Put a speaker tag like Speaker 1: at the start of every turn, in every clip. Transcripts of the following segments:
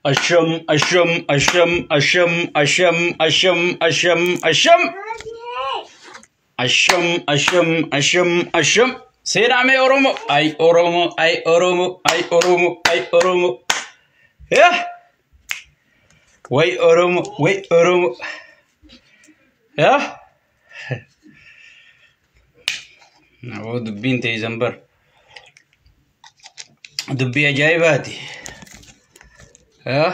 Speaker 1: Asham, asham, asham, asham, asham, asham, asham, asham. Asham, asham, asham, asham. Seenaa mee Oromoo. Ay Oromoo, ay Oromoo, ay Oromoo, ay Oromoo. Yaa! Way Oromoo, way Oromoo. Yaa! Naboo dubbiin teessan bar. Dubbii ajaa'ibaati. Yaa!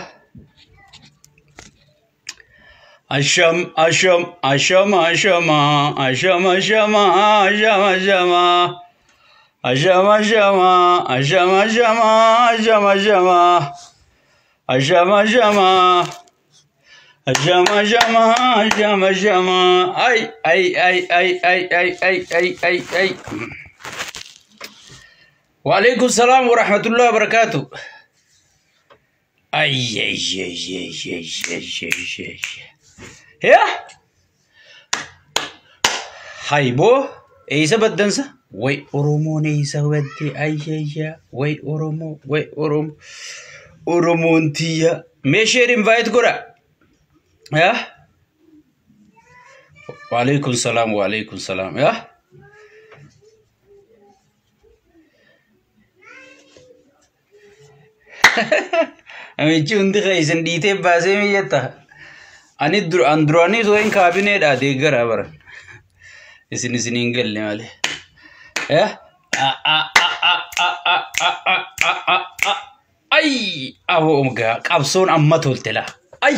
Speaker 1: Asham, asham, asham, ashama, asham, ashama, asham, ashama. Asham, ashama, asham, ashama, asham, ashama. Asham, ashama. Asham, ashama, asham, ashama. Ay, ay, ay, ay, ay, ay, ay, ay, ay, ay. Waalaikum salam wa rahmatullahi wa barakatuh. Ay, ay, ay, ay, ay, ay, ay, ay. Yaa! Hayboo eessa baddansa? Way Oromoon eessa badde? Ayyayya! Way Oromoo, way Oromoo. Oromoon tiyya. Mee share invite godha. Yaa? Waalaikum salaam, waalaikum salaam. Yaa? Namichi hundi keessan dhiitee baasee miyyata. Ani an duraanii osoo hin kaabineedha deeggaraa bara. Isin isin hin galle malee. Yaa? Ay! Aboo gaa qabsoon amma tolte laa. Ay!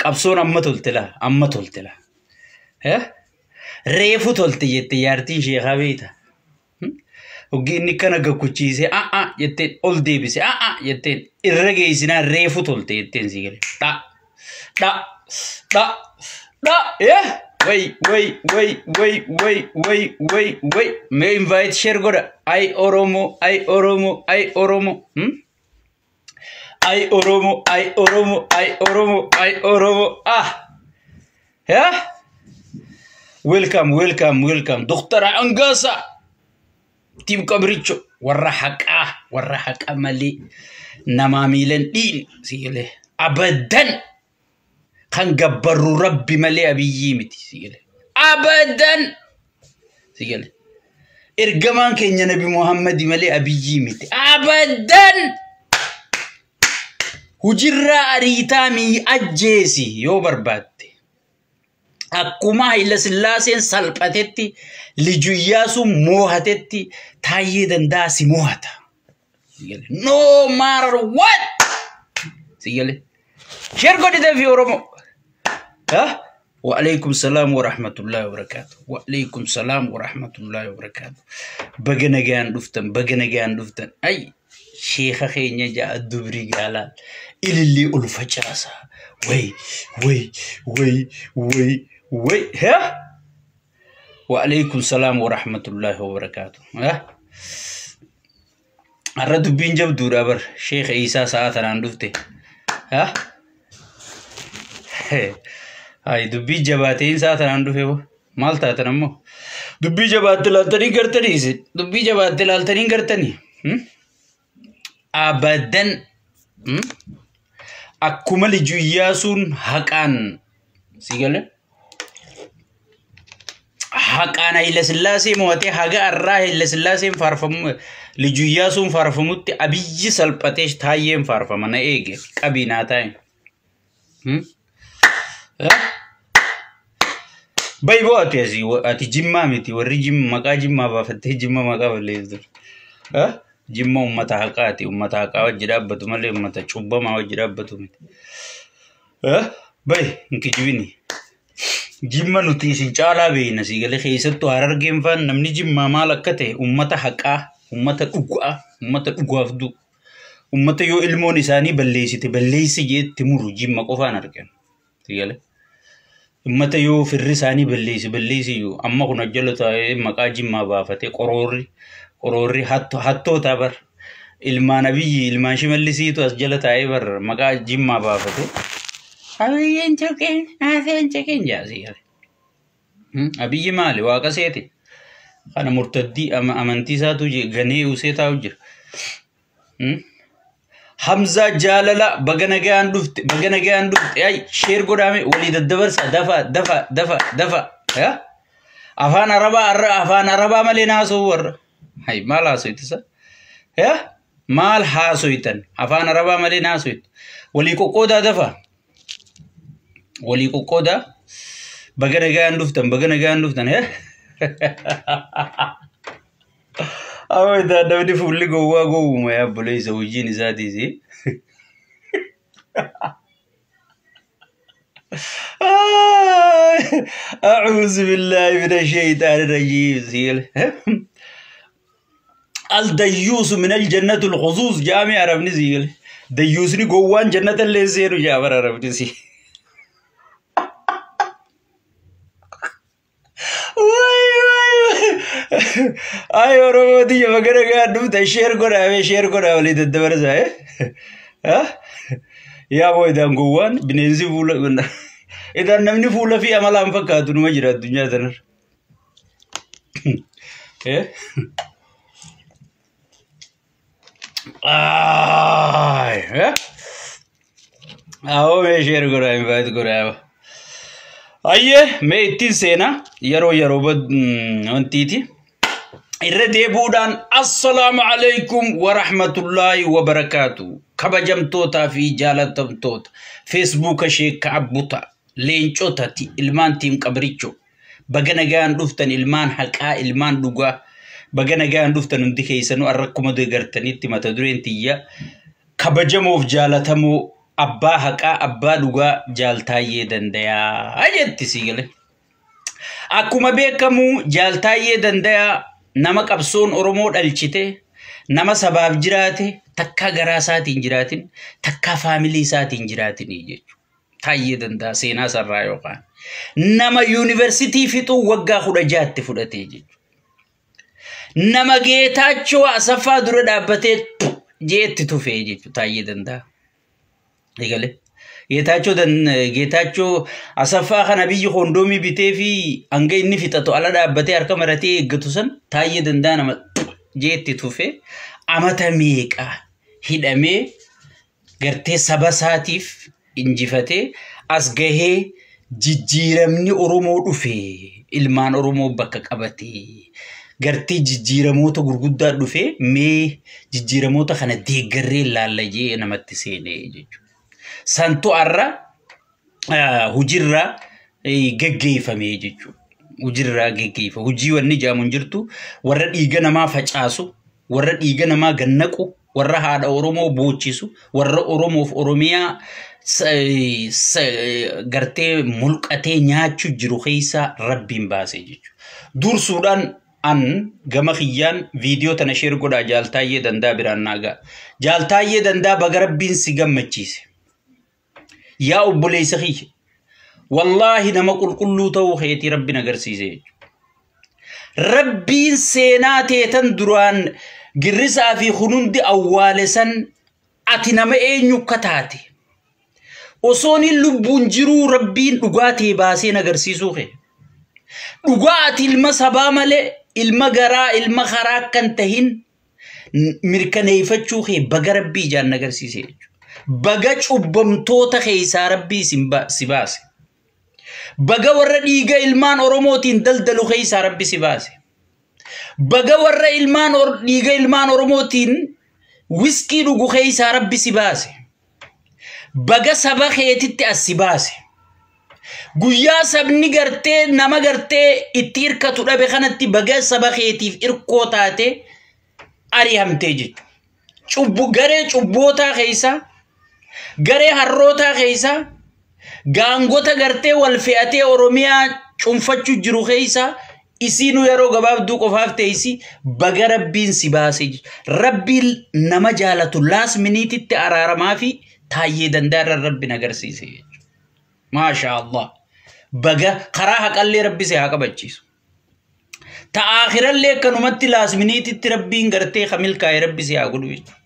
Speaker 1: Qabsoon amma tolte laa. Amma tolte laa. Yaa? Reefu tolte jette jaartiin sheekaa beekta. Hoggi inni kana gakkuchiisee a'a jetteen ol deebise a'a jetteen irra geessinaa reefu tolte jetteen si gale. Dha dha dha dha yaa way way way way way way way way mee invite share godha. Ay Oromoo ay Oromoo ay Oromoo. Ay Oromoo ay Oromoo ay Oromoo ay Oromoo ah yaa welcome welcome welcome Doktora Angasa. Tiim Qabricho warra haqaa warra haqa malee namaa miilan dhiin sigilee abadan kan gabbarru rabbi malee abiyyii miti sigilee abadan sigilee ergamaan keenya nabi Muhammadi malee abiyyii miti abadan hujirraa ariitaa mii ajjeesi yoo barbaadde. Akkuma Hayila Sillaaseen salphatetti Liju Iyyaasuun moohatetti Taayyee Danda'a si moohata. No matter what! Si galee. Share godhitee fi Oromoo. Wa'alaikum salaam wa rahmatullahi wa barakaatu. Wa'alaikum salaam wa rahmatullahi wa barakaatu. Baga nagaan dhuftan, baga nagaan dhuftan. Ay, sheeka keenya ja'a dubri gaalaan ilillee ol facaasa. Way, way, way, way, way. Ha? Wa'alaikum salaam wa rahmatullahi wa barakaatu. Ha? Har'a dubbiin jabduudha bar. Sheeka Iisaa sa'a tanaan dhufte. Ha? Ay, dubbii jabaateen sa'a tanaan dhufe boo. Maal taatan ammoo? Dubbii jabaatte laaltanii gartanii isin. Dubbii jabaatte laaltanii gartanii. Abadan. Akkuma Liju Iyyaasuun haqaan si galee? Haqaan Hayila Sillaasee mo'atee haga har'aa Hayila Sillaaseen faarfamu Liju Iyyaasuun faarfamutti Abiyyi salphatee Taayyeen faarfama na eege qabii naa taa'e. Bayi boo ati asii ati jimmaa miti warri jimma maqaa jimmaa baafattee jimma maqaa balleessitu. Jimma uummata haqaati uummata haqaa wajji dhaabbatu malee uummata cubbamaa wajji dhaabbatu miti. Bayi hin kijibini. Jimma nuti isin caalaa beekna sii galee keessattuu Harargeen faan namni jimmaa maal akka ta'e uummata haqaa uummata dhugaa uummata dhugaaf du'u uummata yoo ilmoon isaanii balleessite balleessi jeetti muru jimma qofaan argan. Sii galee. Uummata yoo firri isaanii balleessi balleessi iyyuu amma kun ajjala taa'ee maqaa jimmaa baafatee qoroorri qoroorri hattoota bar ilmaan Abiyyi ilmaan Shimallisiitu as jala taa'ee bar maqaa jimmaa baafate. Abiyyiin tuqeen haaseen tuqeen jaasii gale. Abiyyi maali waaqa seete kana murtaddii amantii isaatu ganee usee taa'u jira. Hamzaa Jaalala, baga nagaan dhufte, baga nagaan dhufte. Ay, share godhaame, walii daddabarsa, dafa dafa dafa dafa. Afaan Arabaa arra, afaan Arabaa malee naasoo warra. Hay, maal haasoytisa? Maal haasoytan? Afaan Arabaa malee naasoytu. Walii qoqqoodaa, dafa. Walii qoqqoodaa. Baga nagaan dhuftan, baga nagaan dhuftan. Awwa, itaa namni fuulli gowwaa gowwuma yaa obboleessa hojiin isaatiis. أعوذ بالله من الشيطان الرجيم. الديوس من الجنة الخصوص جامع عربني سيل. ديوسني gowwaan jannata illee seenu jaafar arabni si. Waay waay waay. Ay, Oromoo tiyya, baga nagaan dhufte, share godhaa, share godhaa, walii daddabarsaa. Yaa boo, idaan gowwaan bineensi fuula idaan namni fuula fi amalaan fakkaatu numa jira addunyaa tanarra. Ay, Awoo, mee share godhaa, invite godhaa. Ayyee, mee ittiin seenaa yeroo wantiiti. Irra deebuudhaan, assalaamu alaikum wa rahmatullaahi wa barakaatu. Kabajamtootaa fi jaalatamtoota Feesbuuka Sheekka Abbuta, leencota ilmaan tiim qabricho, baga nagaan dhuftan. Ilmaan haqaa, ilmaan dhugaa, baga nagaan dhuftan hundi keessanuu. Arra akkuma deegartanitti mata dureen tiyya kabajamoof jaalatamoo abbaa haqaa, abbaa dhugaa, Jaaltaayyee Dandayaa jetti sii galee. Akkuma beekamu, Jaaltaayyee Dandayaa nama qabsoon Oromoo dhalchite, nama sabaaf jiraate, takkaa garaa isaatiin jiraatin, takkaa faamilii isaatiin jiraatin jechuudha. Taayyee Danda'a seenaa sarraa yookaan nama yuunivarsiitii fixuu waggaa 16tti fudhatee jechuudha. Nama Geetaachoo Asaffaa dura dhaabbatee jeetti tufee jechuudha Taayyee Danda'a. Egalee. Geetaachoo Asaffaa kana biyyi kondoomii bitee fi hanga inni fixatu ala dhaabbatee harka maratee eeggatu san, Taayyee Danda'a nama jeetti tufee amata meeqa hidhamee, gartee saba isaatiif injifatee as gahee, jijjiiramni Oromoo dhufe, ilmaan Oromoo bakka qabatee, gartee jijjiiramoota gurguddaa dhufe, mee jijjiiramoota kana deeggarree laallayee namatti seenee jechuudha. Santu har'a hojiirraa geggeeffamee jechuudha. Hojiirraa geggeeffame. Hojii wanni jaamu hin jirtu, warra dhiiga namaa facaasu, warra dhiiga namaa gannaqu, warra haadha Oromoo boochisu, warra Oromoof Oromiyaa gartee mulqatee nyaachuu jiru keessaa Rabbiin baase jechuudha. Dursuudhaan an gama kiyyaan viidiyoo tana share godhaa, Jaaltaayyee Danda'a biraan naagaa. Jaaltaayyee Danda'a, baga Rabbiin si gammachiise. Yaa obboleessa kiyya. Wallaahi, nama qulqulluu ta'uu keetii Rabbiin agarsiise jechuudha. Rabbiin seenaa teetan duraan girrisaa fi hunundi awwaale san, ati nama eenyu akka taate, osoon hin lubbuun jiruu Rabbiin dhugaa ta'e baaseen agarsiisuu kee. Dhugaa ati ilma sabaa malee ilma garaa, ilma karaa akkan tahin mirkaneeffachuu kee baga Rabbii ijaan agarsiise jechuudha. Baga cubbamtoota keessaa Rabbii si baase. Baga warra dhiiga ilmaan Oromootiin daldalu keessaa Rabbi si baase. Baga warra ilmaan dhiiga ilmaan Oromootiin wiskii dhugu keessaa Rabbi si baase. Baga saba keetitti as si baase. Guyyaa sabni gartee nama gartee itti hirkatu dhabe kanatti baga saba keetiif hirkoo taate ari'amtee jechuudha. Cubbu garee cubbootaa keessaa, garee harrootaa keessaa, gaangota gartee wal fe'atee Oromiyaa cunfachuu jiru keessaa isiinuu yeroo gabaabduu qofaaf teessi, baga Rabbiin si baase. Rabbiin nama jaalatu last minuteitti araaramaa fi Taayyee Danda'a irra Rabbiin agarsiise jechuudha. Maasha Allah. Baga karaa haqallee Rabbi si haa qabachiisu. Ta'aakhirallee akkanumatti last minuteitti Rabbiin gartee kamilkaa'e Rabbi si haa godhu jechuudha.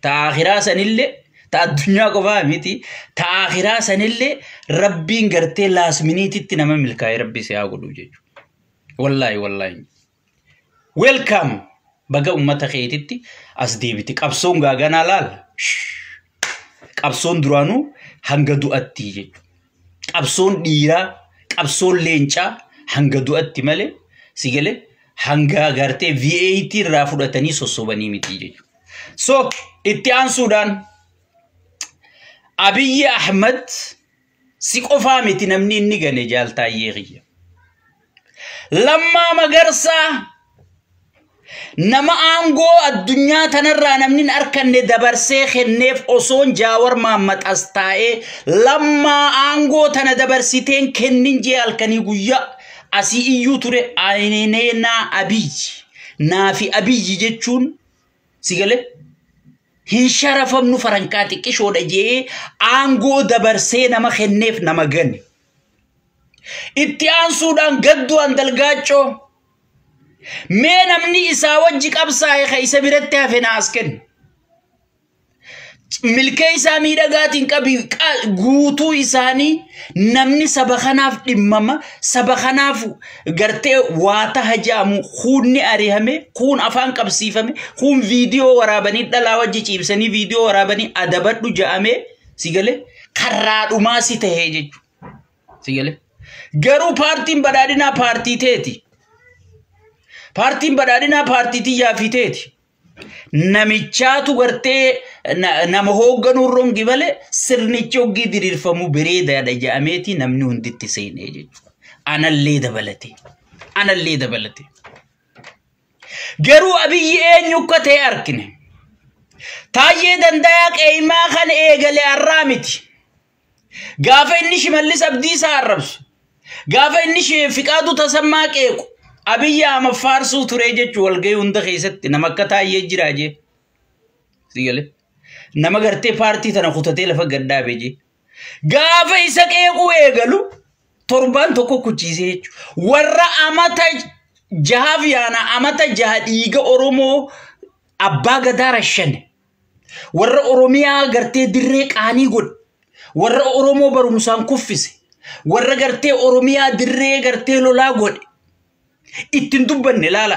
Speaker 1: Ta'aakhiraa sanillee, ta addunyaa qofaa miti, ta'aakhiraa sanillee Rabbiin gartee last minuteitti nama milkaa'e Rabbi si haa godhu jechuudha. Wallaahi, wallaahi. Welcome, baga ummata keetitti as deebiti. Qabsoon gaaganaa laal. Qabsoon duraanuu hanga du'atti jechuudha. Qabsoon dhiiraa, qabsoon leencaa hanga du'atti malee si galee hanga gartee V8 irraa fudhatanii sossobanii miti jechuudha. So itti aansuudhaan Abiyyi Ahmad si qofaa miti namni inni gane jaaltaayyee kiyya. Lammaa Magarsaa nama aangoo addunyaa tanarraa namni hin arkanne dabarsee kenneef osoon Jaawar Mahammad as taa'ee Lammaa aangoo tana dabarsiteen kennin jee halkanii guyyaa asii iyyuu ture ayneenaa Abiyyi naafi Abiyyi jechuun si galee hin sharafamnu farankaa xiqqishoodha jee aangoo dabarsee nama kenneef nama gane. Itti aansuudhaan gadduu Andalgaaccoo mee namni isaa wajji qabsaa'e ka isa biratti hafe na as kennu. Milkee isaa miidhagaatiin qabi guutuu isaanii namni saba kanaaf dhimmama saba kanaaf gartee waa taha jaamu kuunni ari'ame kuun afaan qabsiifame kuun viidiyoo waraabanii dhalaa wajji ciibsanii viidiyoo waraabanii adabadhu ja'ame si galee karraa dhumaa si tahee jechuudha. Si galee garuu paartiin badhaadhinaa paartii teeti. Paartiin badhaadhinaa paartii tiyyaa fi teeti. Namichaatu gartee nama hoogganuu rongi malee sirnichi hoggii diriirfamu bareedaadha jedhameeti namni hunditti seenee jechuudha. Anallee dabalate. Anallee dabalate. Garuu Abiyyi eenyu akka ta'e argine. Taayyee Dandayaa qeeyimaa kan eegale har'aa miti. Gaafa inni Shimallis Abdiisaa arrabsu. Gaafa inni Fiqaaduu Tasammaa qeequ. Abiyyi Ahmad faarsuu ture jechuun walgahii hunda keessatti nama akka Taayyee jiraa jee. Si galee? Nama gartee paartii tana kutatee lafa gad dhaabe jee. Gaafa isa qeequu eegalu torbaan tokko kuchiisee jechuudha. Warra amata jahaaf yaana amata jaha dhiiga Oromoo abbaa gadaa rashane. Warra Oromiyaa gartee dirree qaanii godhe. Warra Oromoo barumsaan kuffise. Warra gartee Oromiyaa dirree gartee lolaa godhe. Ittiin dubbanne laala.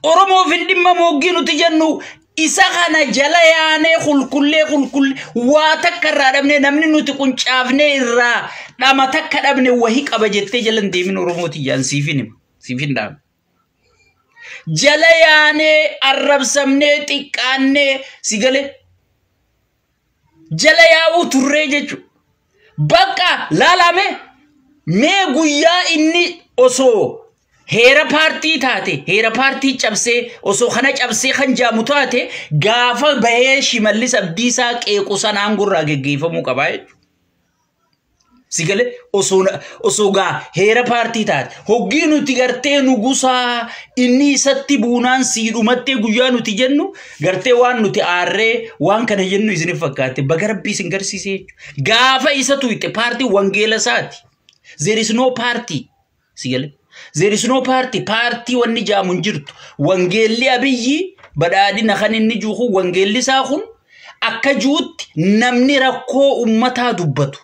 Speaker 1: Oromoof hin dhimma mooggii nuti jennu isa kana jala yaanee qulqullee qulqullee waa takka irraa dhabne namni nuti quncaafnee irraa dhama takka dhabne wahii qaba jettee jala hin deemin Oromooti jaan siifin hima siifin dhaama. Jala yaanee arrabsamnee xiqqaannee si galee jala yaa'uu turree jechuudha. Bakka laalame mee guyyaa inni osoo heera paartii taate heera paartii cabsee osoo kana cabsee kan jaamu taate gaafa bahee Shimallis Abdiisaa qeequ sana aangorraa geggeeffamuu qabaa jechuudha. Si galee osoo gaa heera paartii taate hoggii nuti gartee nugusaa inni isatti buunaan siidhumattee guyyaa nuti jennu gartee waan nuti aarree waan kana jennu isinif fakkaate baga rabbii isin garsiisee jechuudha. Gaafa isa tuyxe paartii wangeela isaati. There is no party. Si galee? There is no party. Paartii wanni jaamu hin jirtu. Wangeelli Abiyyi badhaadhina kan inni juuku wangeelli isaa kun akka juutti namni rakkoo uummataa dubbatu.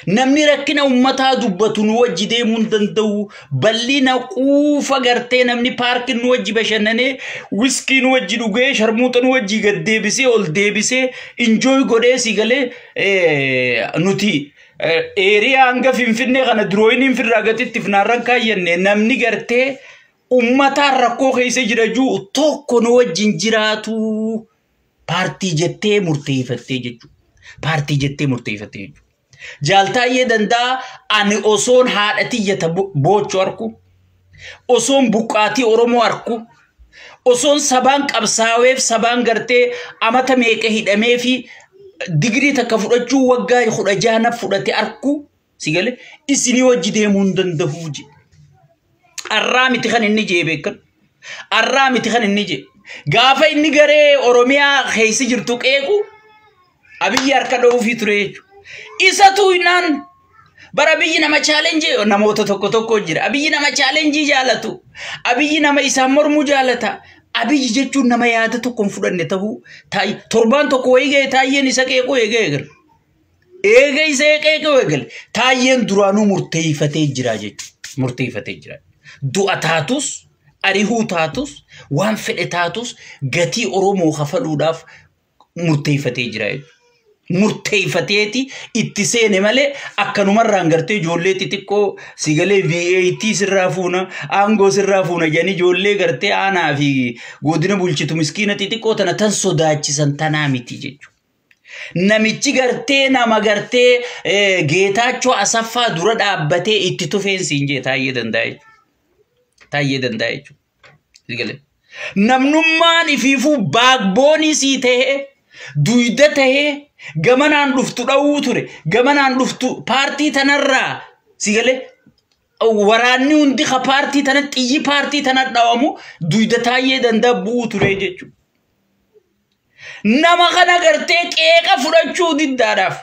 Speaker 1: Namni rakkina uummataa dubbatu nu wajji deemuu hin danda'u. Bal'ina quufa gartee namni paarkii nu wajji bashannanee wiskii nu wajji dhugee sharmuuxa nu wajji gad deebisee ol deebisee enjoy godhee si galee nuti eeriyaa hanga Finfinnee kana durooyiniin firraa gatitti finaarran kaayyanne namni gartee uummataan rakkoo keessa jira jiru tokko nu wajjin jiraatu paartii jettee murteeffattee jechuudha. Paartii jettee murteeffattee jechuudha. Jaaltaayyee Danda'a ani osoon haadha tiyyata boochu arku, osoon buqqaatii Oromoo arku, osoon sabaan qabsaaweef sabaan gartee amata meeqa hidhamee fi digirii takka fudhachuu waggaa 16 fudhate arku si galee isinii wajji deemuu hin danda'u je. Arraa miti kan inni jee beekan. Arraa miti kan inni jee. Gaafa inni garee Oromiyaa keessa jirtu qeequ Abiyyi harka dha'uufii ture jechuudha. Isa tuunaan bara Abiyyi nama challenge namoota tokko tokko jira. Abiyyi nama challenge jaalatu. Abiyyi nama isaan mormuu jaalata. Abiyyi jechuun nama yaada tokko hin fudhanne ta'uu torbaan tokko wayii ga'e taayyeen isa qeequu eegee eegale. Eegee isa qeequu eegale. Taayyeen duraanuu murteeffatee jira jechuudha. Murteeffatee jira. Du'a taatus, arihuu taatus, waan fedhe taatus gatii Oromoo kafaluudhaaf Murteeffatee jira jechuudha. Murteeffateeti itti seene malee akkanumarraan gartee ijoollee xixiqqoo sigalee V8 sirraa fuuna, aangoo sirraa fuuna jedhanii ijoollee gartee aanaa fi godina bulchitu miskiina xixiqqoo tana tan sodaachisan tanaa miti jechuudha. Namichi gartee nama gartee Geetaachoo Asaffaa dura dhaabbatee itti tufeen siin jee Taayyee Danda'a jechuudha. Taayyee Danda'a jechuudha. Namnummaan ifiifuu baakboonii sii ta'ee, duyda ta'ee, gamanaan dhuftu dhawuu ture, gamanaan dhuftu paartii tanarraa sigalee waraanni hundi ka paartii tana, xiyyi paartii tana dhawamu duyda Taayyee Danda'a bu'uu ture jechuudha. Nama kana gartee qeeqa fudhachuu diddaadhaaf.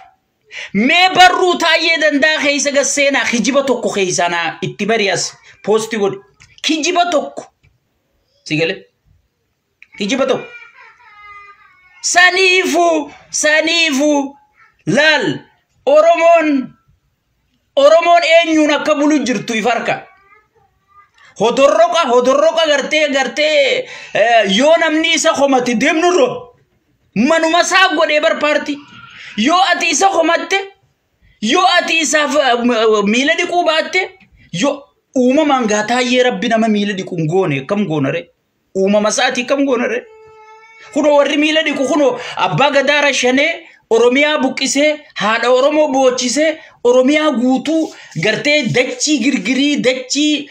Speaker 1: Mee barruu Taayyee Danda'a keessa gasseenaa kijiba tokko keessaa naa itti bari, as poostii godhi. Kijiba tokko. Sigalee. Kijiba tokko. Saniifuu laal, Oromoon eenyuun akka bulu jirtu if harka. Hodorroqa gartee yoo namni isa komate deemnurro manuma isaa godhee bar paartii. Yoo ati isa komatte, yoo ati isaaf miila dhiquu baatte, yoo uumamaan gaa Taayyee Rabbi nama miila dhiqu hin goone, akkam goonare? Uumama isaatii akkam goonare? Kunoo warri miila dhiqu, kunoo abbaa gadaa shanee Oromiyaa buqqisee, haadha Oromoo boochisee, Oromiyaa guutuu gartee dachii girgirii dachii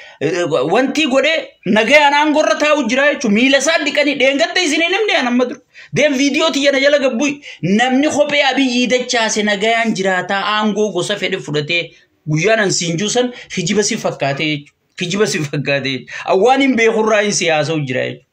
Speaker 1: wantii godhee nagayaan aangorra taa'u jira jechuudha. Miila isaa dhiqanii dheengadda isinii namni aan amma dura. Deem viidiyoo tiyya na jala gabbu'i. Namni kophee Abiyyii dachaase nagayaan jiraataa, aangoo gosa fedhe fudhatee guyyaan an siin juusan kijiba si fakkaatee jechuudha. Kijiba si fakkaatee jechuudha. Awwaan hin beekurraa hin siyaasa'u jira jechuudha.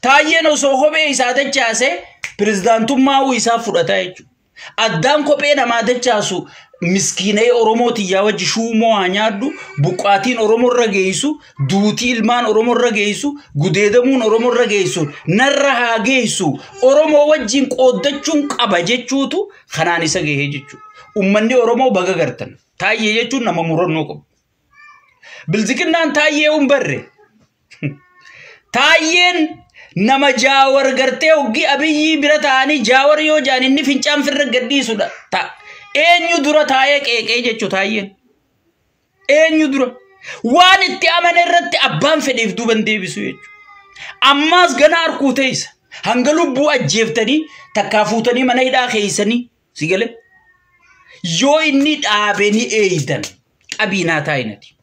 Speaker 1: Taayyeen osoo kophee isaa dachaase pirezidaantummaa isaa fudhataa jechuudha. Addaan kophee namaa dachaasu miskiinee Oromoo tiyyaa wajji shuumoo haa nyaaddu, buqqaatiin Oromoo irra geessu, duutii ilmaan Oromoo irra geessu, gudeedamuun Oromoo irra geessu, narra haa geessu, Oromoo wajjin qooddachuun qaba jechuutu kanaan isa gahee jechuudha. Uummanni Oromoo baga gartan. Taayyee jechuun nama murannoo qabu. Bilziqinnaan Taayyee hin barre. Taayyeen nama Jaawar gartee hoggii Abiyyii bira taa'anii Jaawar yoo jaan inni fincaan firra gadhiisudha. Eenyu dura taa'ee qeeqee jechuu Taayyeen? Eenyu dura? Waan itti amane irratti abbaan fedheef duuban deebisu jechuudha. Ammaas gana harkuu teessa. Hanga lubbuu ajjeeftanii takkaa fuutanii mana hidhaa keeysanii si galee. Yoo inni dhaabe ni eeydan, qabiinaa taa'inati.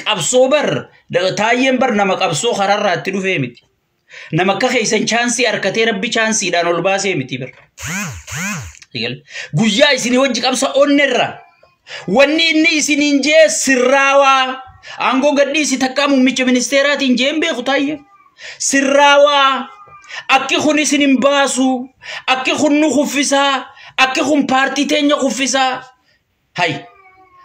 Speaker 1: Qabsoo bar Taayyeen bar nama qabsoo kararraa itti dhufee miti. Nama akka keessan chaansii harkatee Rabbi chaansiidhaan ol baasee miti bar. Guyyaa isinii wajji qabsa onnerra. Wanni inni isiniin jee sirraawaa. Aangoo gadhiisi takkaa muummicha ministeeraatiin jeen beeku Taayyee. Sirraawaa. Akki kun isin hin baasu. Akki kun nu kuffisaa. Akki kun paartii teenya kuffisaa. Hay.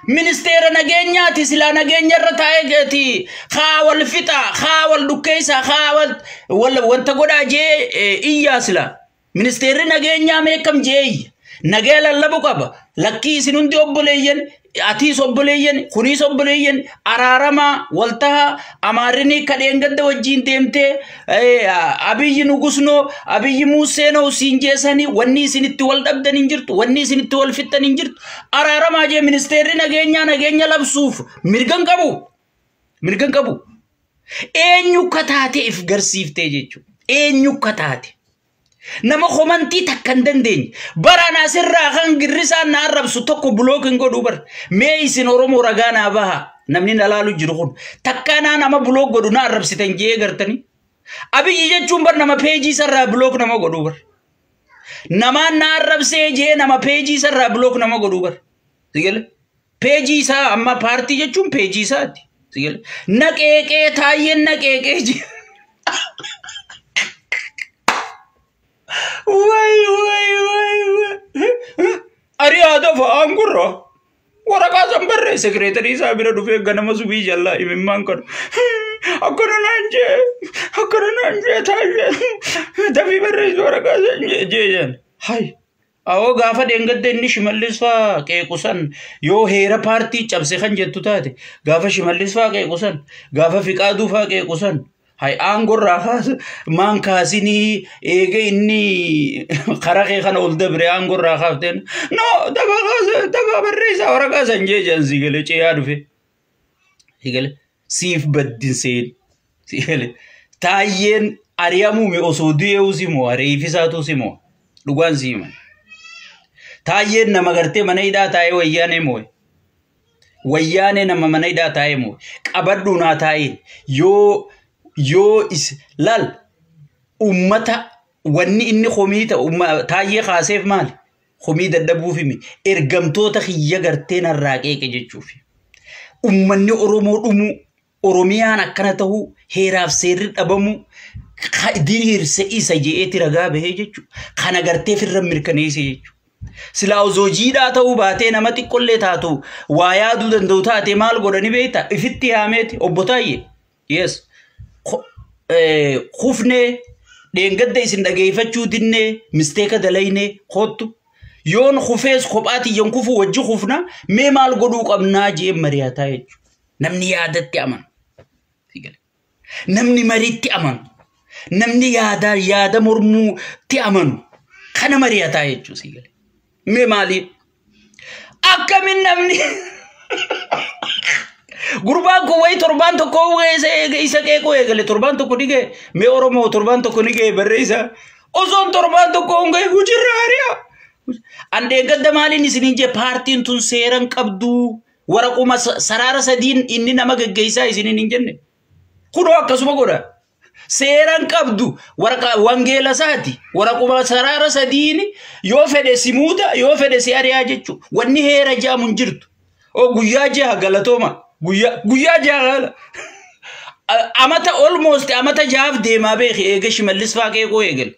Speaker 1: Ministeera nageenyaati, silaa nageenya irra taa'ee geeti haa wal fixa, haa wal dhukkeessa, haa wal wanta godhaa jee iyyaa sila. Ministeerri nageenyaa meeqam jee iyya. Nagaya lallabu qaba. Lakkii, isin hundi obboleeyyan, atiis obboleeyyan, kuniis obboleeyyan, araaramaa waltaha, Amaarrini kadheen gadda wajjiin deemtee Abiyyi nugusnoo, Abiyyi Muuseenoo siin jeesanii, wanni isin itti wal dhabdan hin jirtu, wanni isin itti wal fixxan hin jirtu, araaramaa jee ministeerri nageenyaa nageenya labsuuf mirgan qabu. Mirgan qabu. Eenyu akka taate if garsiiftee jechuudha. Eenyu akka taate. Nama komantii takka hin dandeenye. Baraan asirraa kan girrisaan na arrabsu tokko block hin godhu bar. Mee isin Oromoo ragaa naa baha. Namni na laalu jiru kun. Takkaa naa nama block godhu na arrabsitan jee gartanii. Abiyyi jechuun bar nama peejii isarraa block nama godhu bar. Namaan na arrabsee jee nama peejii isarraa block nama godhu bar. Sigale? Peejii isaa, amma paartii jechuun peejii isaati. Sigale? Na qeeqee, Taayyeen na qeeqee jee. Way way way way. Ariyaa dafa aangurra. Waraqaa san barree sekireetarii isaa bira dhufee ganama subii jallaa imimmaan kan. Akkana naan jee, akkana naan jee Taayyee, dafii barreessi waraqaa san jee jeen. Hay. Awoo, gaafa dheengadda inni Shimallis faa qeequ san, yoo heera paartii cabse kan jettu taate, gaafa Shimallis faa qeequ san, gaafa Fiqaaduu faa qeequ san Hay aangorraa kaas maan kaasinii eega inni karaa kee kana ol dabre aangorraa kaafteen no daba kaasa daba barreessaa waraqaa san jee jedhan si galee ce'aa dhufe. Si galee siif baddin seen si galee taayyeen ari'amuumi osoo du'eewu si mo'a reefisaatu si mo'a dhugaan si himan. Taayyeen nama gartee mana hidhaa taa'ee wayyaanee mo'e. Wayyaanee nama mana hidhaa taa'ee mo'e. Qabadhu naa taa'een yoo is laal ummata wanni inni komii ta'u taayyee kaaseef maali? Komii dadhabuuf himi. Ergamtoota kiyya gartee narraa qeeqe jechuufi. Ummanni Oromoo dhumuu, Oromiyaan akkana ta'uu, heeraaf seerri dhabamuu, diriirse isa je'eeti ragaa bahee jechuudha. Kana gartee firra mirkaneesse jechuudha. Silaa osoo jiidhaa ta'uu baatee nama xiqqollee taatu waa yaaduu danda'u taate maal godhani beektaa? Ifitti yaameeti obbo Taayyee. Yes. Kufnee dheengadda isin dhageeffachuu dinnee mistake dalaynee kottu. Yoon kufees kophaa tiyyan kufu wajji kufna mee maal godhuu qabnaa jee mari'ataa jechuudha. Namni yaadatti amanu. Namni mariitti amanu. Namni yaada yaada mormuutti amanu. Kana mari'ataa jechuudha. Mee maali? Akkamiin namni gurbaan kun wayi torbaan tokko isa qeequu eegale torbaan tokko ni ga'e mee Oromoo torbaan tokko ni ga'e barreessa osoon torbaan tokko hin ga'e gujirra ari'a. Andeen maaliin isiniin jee paartiin tun seeran qabdu waraquma saraara sadiin inni nama geggeessaa isiniin hin jenne. Kunoo akkasuma godha. Seeran qabdu waraqa wangeela isaati. Waraquma saraara sadiin yoo fedhe si muuda yoo fedhe si ari'aa jechuudha. Wanni heera jaamu hin jirtu. O guyyaa jaha galatooma. Guyyaa jaha gala. Amata almost amata jahaaf deemaa beeki eega Shimallis faa qeequu eegale.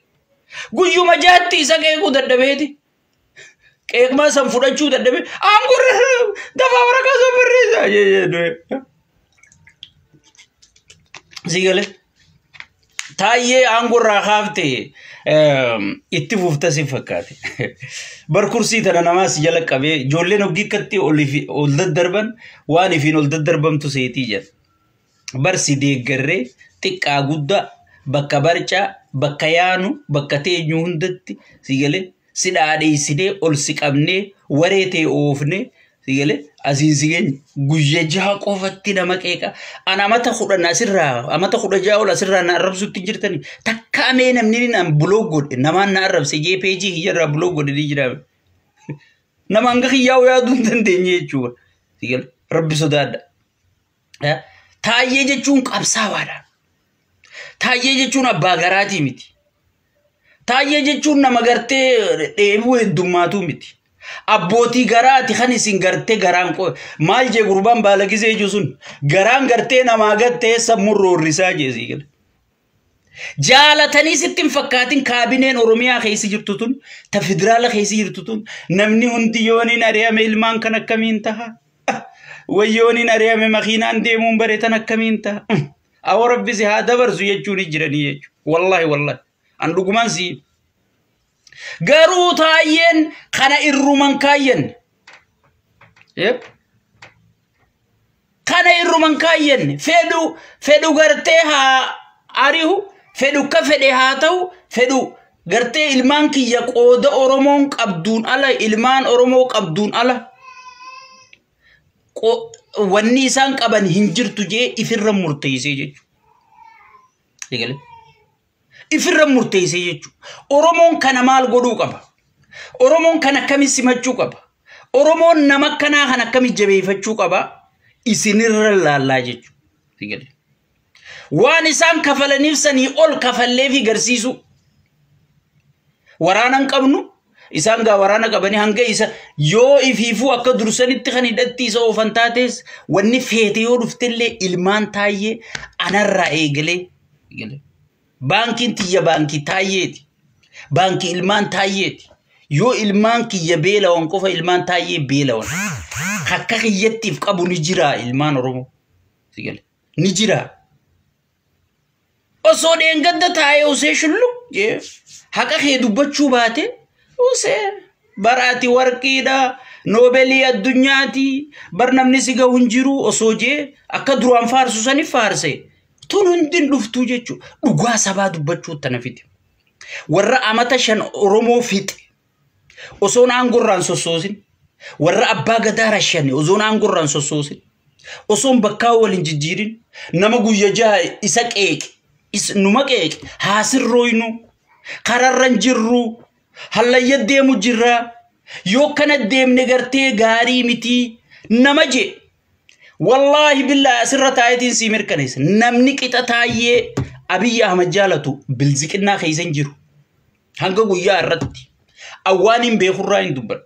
Speaker 1: Guyyuma jahatti isa qeequu dadhabeeti. Qeeqmaa san fudhachuu dadhabee aangorra dafaa waraqaa san barreessaa. Si galee. Taayyee aangorraa kaafte itti fufta si fakkaate. Bar kursii tana namaas jala qabee ijoolleen hoggikkatti ol daddarban waan ifiin ol daddarbamtu seetii jedha. Bar si deeggarree xiqqaa guddaa bakka barcaa bakka yaanu bakka teenyu hundatti si galee si dhaadheessinee ol si qabnee waree ta'e oofnee si galee asiin si geenye guyya jaha qofatti nama qeeqa. An amata 10 asirraa amata 16 ol asirraa na arrabsutti jirtani. Takka amee namni ni an block godhe namaan na arrabse jee peejii kiyyarraa block godhe ni jira. Nama hanga kiyyaa'u yaaduu hin dandeenye jechuudha. Si galee rabbi sodaadha. Taayyee jechuun qabsaawaadha. Taayyee jechuun abbaa garaatii miti. Taayyee jechuun nama gartee dheebuu heddummaatu miti. Abbootii garaati kan isin gartee garaan maal jee gurbaan baala gisee jiru sun garaan gartee namaa gattee sammuun roorrisaa jee sii gala. Jaalatanii sitti hin fakkaatin kaabineen Oromiyaa keessa jirtu tun ta federaala keessa jirtu tun namni hundi yooniin ari'ame ilmaan kan akkamiin taha? Wayyooniin ari'ame makiinaan deemuun bareetan akkamiin taha? Awwa rabbi si haa dabarsu jechuun jiranii jechuudha. Wallaahi wallaahi. An dhugumaan si. Garuu taayyeen kana irruman kaayyan. Kana irruman kaayyan fedhu fedhu gartee haa ari'u fedhu ka fedhe haa ta'u fedhu gartee ilmaan kiyya qooda Oromoon qabduun ala ilmaan Oromoo qabduun ala wanni isaan qaban hin jirtu jee ifirra murteessee jechuudha. Ifirra murteessee jechuudha. Oromoon kana maal godhuu qaba? Oromoon kana akkamiin simachuu qaba? Oromoon nama akkanaa kan akkamiin jabeeffachuu qaba? Isinirra laallaa jechuudha. Waan isaan kafalaniif sanii ol kafalleefi garsiisu. Waraana hin qabnu. Isaan gaa waraana qabanii hanga isa yoo ifiifuu akka dursanitti kan hidhatti isa oofan taates wanni feete yoo dhuftellee ilmaan taayyee anarraa eegalee. Baankiin tiyya baankii taayyeeti. Baankii ilmaan taayyeeti. Yoo ilmaan kiyya beelawan qofa ilmaan taayyee beelawan. Akka kiyyattiif qabu ni jira ilmaan Oromoo. Ni jira. Osoo dheengadda taa'ee osee shullu haqa kee dubbachuu baate osee baraati warqiidha noobelii addunyaati bar namni si gahu hin jiru osoo jee akka duraan faarsu saniif faarse. Tun hundi dhuftuu jechuudha. Dhugaa sabaa dubbachuu tana fide. Warra amata 5 Oromoo fixe. Osoon aangorraan sossoosin. Warra abbaa gadaa rashane osoon aangorraan sossoosin. Osoon bakkaa waliin jijjiirin. Nama guyya 6 isa qeeqe. Numa qeeqe. Haasirrooynu. Kararran jirru. Hallayya deemu jirra. Yoo kana deemne gartee gaarii miti. Nama jee. Wallaahi billaahi asirra taayetiin sii mirkaneessa. Namni qixa taayyee Abiyyi Ahmad jaalatu bilziqinnaa keessa hin jiru. Hanga guyyaa irratti. Awwaan hin beekurraa hin dubbadhu.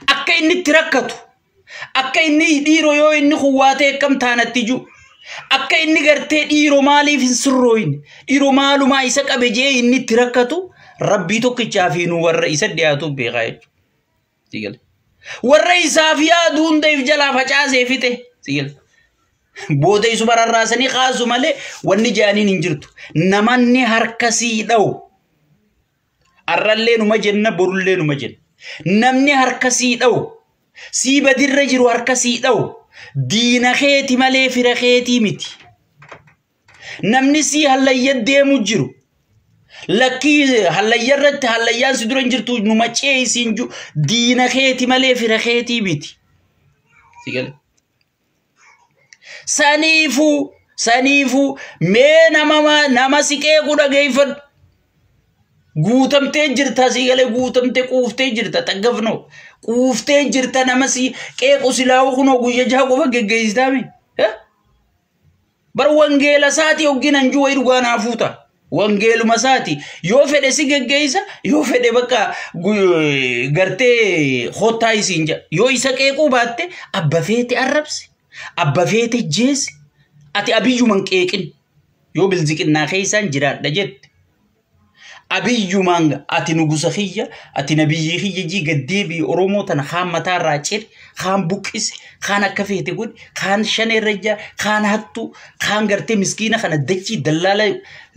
Speaker 1: Akka inni itti rakkatu. Akka inni dhiiroo yoo inni kuwwaatee akkam taanatti jiru. Akka inni gartee dhiiroo maaliif hin sirrooyne. Dhiiroo maalumaa isa qabe jee inni itti rakkatu rabbii tokkichaa fi nu warra isa dhiyaatu beekaa jechuudha. Warra isaaf yaadu hunda if jalaa facaasee fixe. Booda isuma rarraasanii kaasu malee wanni jaaniin hin jirtu. Namanni harka sii dha'u. Arrallee numa jenna borullee numa jenna. Namni harka sii dha'u. Sii badirra jiru harka sii dha'u. Diina keeti malee fira keetii miti. Namni sii hallayya deemu jiru. Lakkii hallayya irratti hallayyaan si dura hin jirtu numa ceesiin jiru. Diina keeti malee fira keetii miti. Saniifuu mee nama si qeequu dhageeffadhu. Guutamtee jirta sii galee guutamtee quuftee jirta xaggafnoo. Quuftee jirta nama si qeequ silaa'u kunoo guyya 6 qofa geggeessitaami. Bar wangeela isaatii hogginan jiru wayii dhugaa naa fuuta. Wangeeluma isaati yoo fedhe si geggeessa yoo fedhe bakka gartee hottaa isiin jedha. Yoo isa qeequu baatte abba feete arrabsi. Abba feete jeesi. Ati abiyyuman qeeqin. Yoo bilziqinnaa keessaan jiraadha jette. Abiyyumaan ati nugusa kiyya ati nabiyyi kiyya jii gaddeebii Oromoo tana kaan mataarraa ciri kaan buqqise kaan akka feete godhi kaan shaneerra ijaa kaan hattu kaan gartee miskiina kana dachii dallaala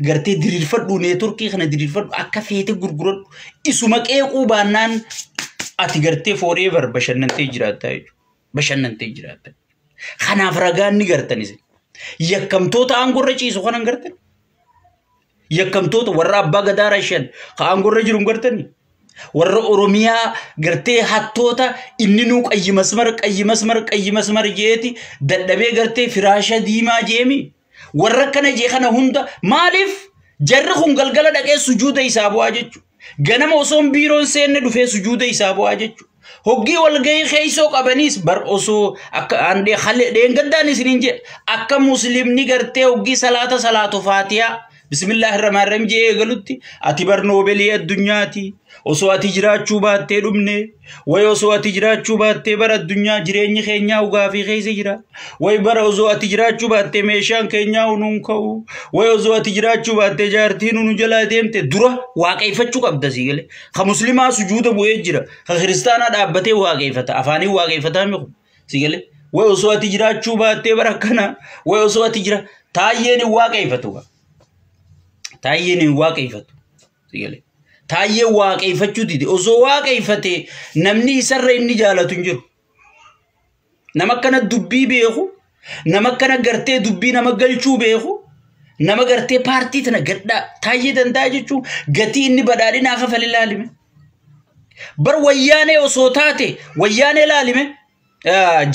Speaker 1: gartee diriirfadhu neetworkii kana diriirfadhu akka feete gurguradhu isuma qeequu baannaan ati gartee forever bashannantee jiraattaa jechuudha. Bashannantee jiraattaa. Kanaaf ragaan ni gartan isin. Yakkamtoota aangorra ciisu kanan gartan. Yakkamtoota warra abbaa gadaa rashan ka aangorra jiru hin gartani. Warra Oromiyaa gartee hattoota inni nuu qayyi masmar qayyi masmar qayyi masmar jeeti dadhabee gartee firaasha diimaa jeemi. Warra kana jee kana hunda maaliif jarri kun galgala dhaqee sujuuda isaa bu'aa jechuudha. Ganama osoon biiroon seenne dhufee sujuuda isaa bu'aa jechuudha. Hoggii walgahii keessoo qabaniis bar osoo akka andee halee dheengaddaan isiniin jedhe akka muslimni gartee hoggii salaata salaatu faatiyaa bismillahirrahmanirrahiim jee eegalutti ati bar noobeelii addunyaati osoo ati jiraachuu baattee dhumne way osoo ati jiraachuu baattee bara addunyaa jireenyi keenyaa ugaafii keessa jira way bara osoo ati jiraachuu baattee meeshaan keenyaa nuun ka'u way osoo ati jiraachuu baattee jaartiin nu jalaa deemte dura waaqeffachuu qabda sii galee ka muslimaa sujuuda bu'ee jira ka kiristaanaa dhaabbatee waaqeffata afaanii waaqeffataa miku sii galee way osoo ati jiraachuu baattee bara kana way osoo ati jira taayyeen hin waaqeffatu. Taayyeen hin waaqeffatu. Taayyeen waaqeffachuu dide. Osoo waaqeffate namni isarra inni jaalatu hin jiru. Nama akkana dubbii beeku, nama akkana gartee dubbii nama galchuu beeku, nama gartee paartii tana gadhaa taayyee danda'a jechuun gatii inni badhaadhinaa kafale laalime. Bar wayyaanee osoo taate wayyaanee laalime.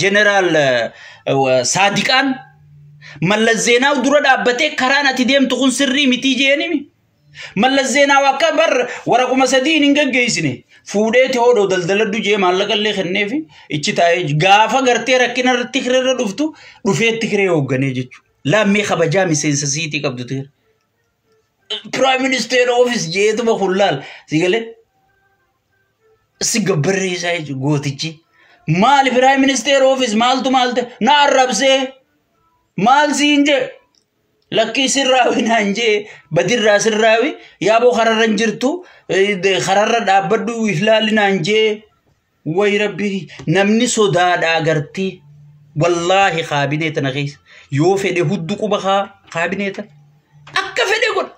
Speaker 1: Jeneraal Saadiqaan Mallas Zeenaaw dura dhaabbatee karaan ati deemtu kun sirrii mitii jeenimi. Mallas Zeenaaw akka bar waraquma 3 hin geggeessine. Fuudheeti hodhoo daldaladhu jee maallaqa illee kenneefi ichi taa'ee gaafa gartee rakkina irratti kiree dhuftu dhufeetti kiree hoogganee jechuudha. Lammii kabajaa miseensa siitii qabdu ture. Prime Minister Office jeetuma kun laal. Si galee si gabbarreessaa jechuudha gootichi. Maali Prime Minister Office maaltu maal ta'e na arrabsee maal siin jee lakkii sirraawi naan jee badirraa sirraawi yaaboo kararra hin jirtu kararra dhaabbadhu ilaalli naan jee way rabbi namni sodaadhaa gartee wallaahi kaabinee tana keessa yoo fedhe huddu quba kaabinee tana akka fedhe godha.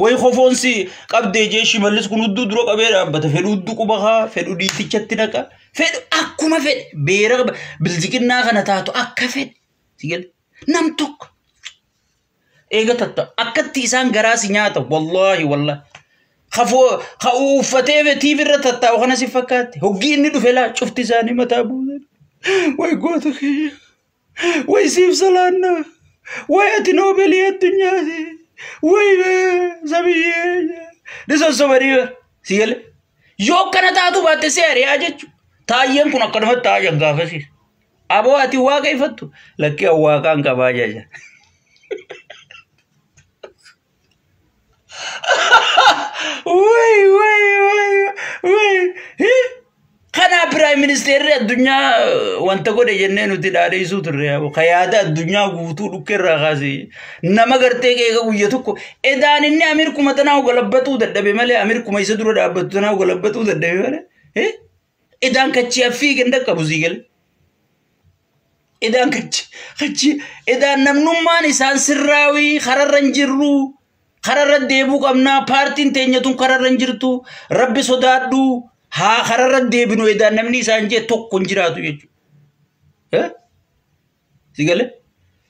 Speaker 1: Way kofoonsi qabdee jee Shimallis kun hudduu dura qabee dhaabbata fedhu huddu quba haa fedhu dhiitichatti naqa fedhu akkuma fedhe beera bilziqinnaa kana taatu akka fedhe. Nam tokko. Eega tatta akkatti isaan garaa si nyaata wallaahi wallaahi. Kafoo ka uffatee tiivi irra tattaa'u kana si fakkaatti. Hoggii inni dhufe laa cufti isaanii mataa buusan. Way goota kiyya. Way siif salaannaa. Way ati noobelii addunyaati. Way sabiyyee. Ni sossobanii si gale. Yoo akkana taatu baatte si ari'aa jechuudha. Taayyeen kun akkanumatti taayan gaafasiis. Aboo ati waaqa ifattu lakkii waaqaan qabaa jecha. Way way way way. Kanaaf piraayim ministeerri addunyaa wanta godhe jennee nuti dhaadheessuu turre yaa'u. Ka yaada addunyaa guutuu dhukkee irraa kaasee nama gartee qeeqa guyya tokko edaan inni Ameerikuma tanaa galabbatuu dadhabe malee Ameerikuma isa dura dhaabbatu tanaa galabbatuu dadhabe malee. Edaan kachii affiigan dhaqqabu sii gale. Edaan kachi kachi edaan namnummaan isaan sirraawii kararra hin jirru kararra deebuu qabnaa paartiin teenya tun kararra hin jirtu rabbi sodaadhu haa kararra deebinu edaan namni isaan jee tokko hin jiraatu jechuudha. Si gale?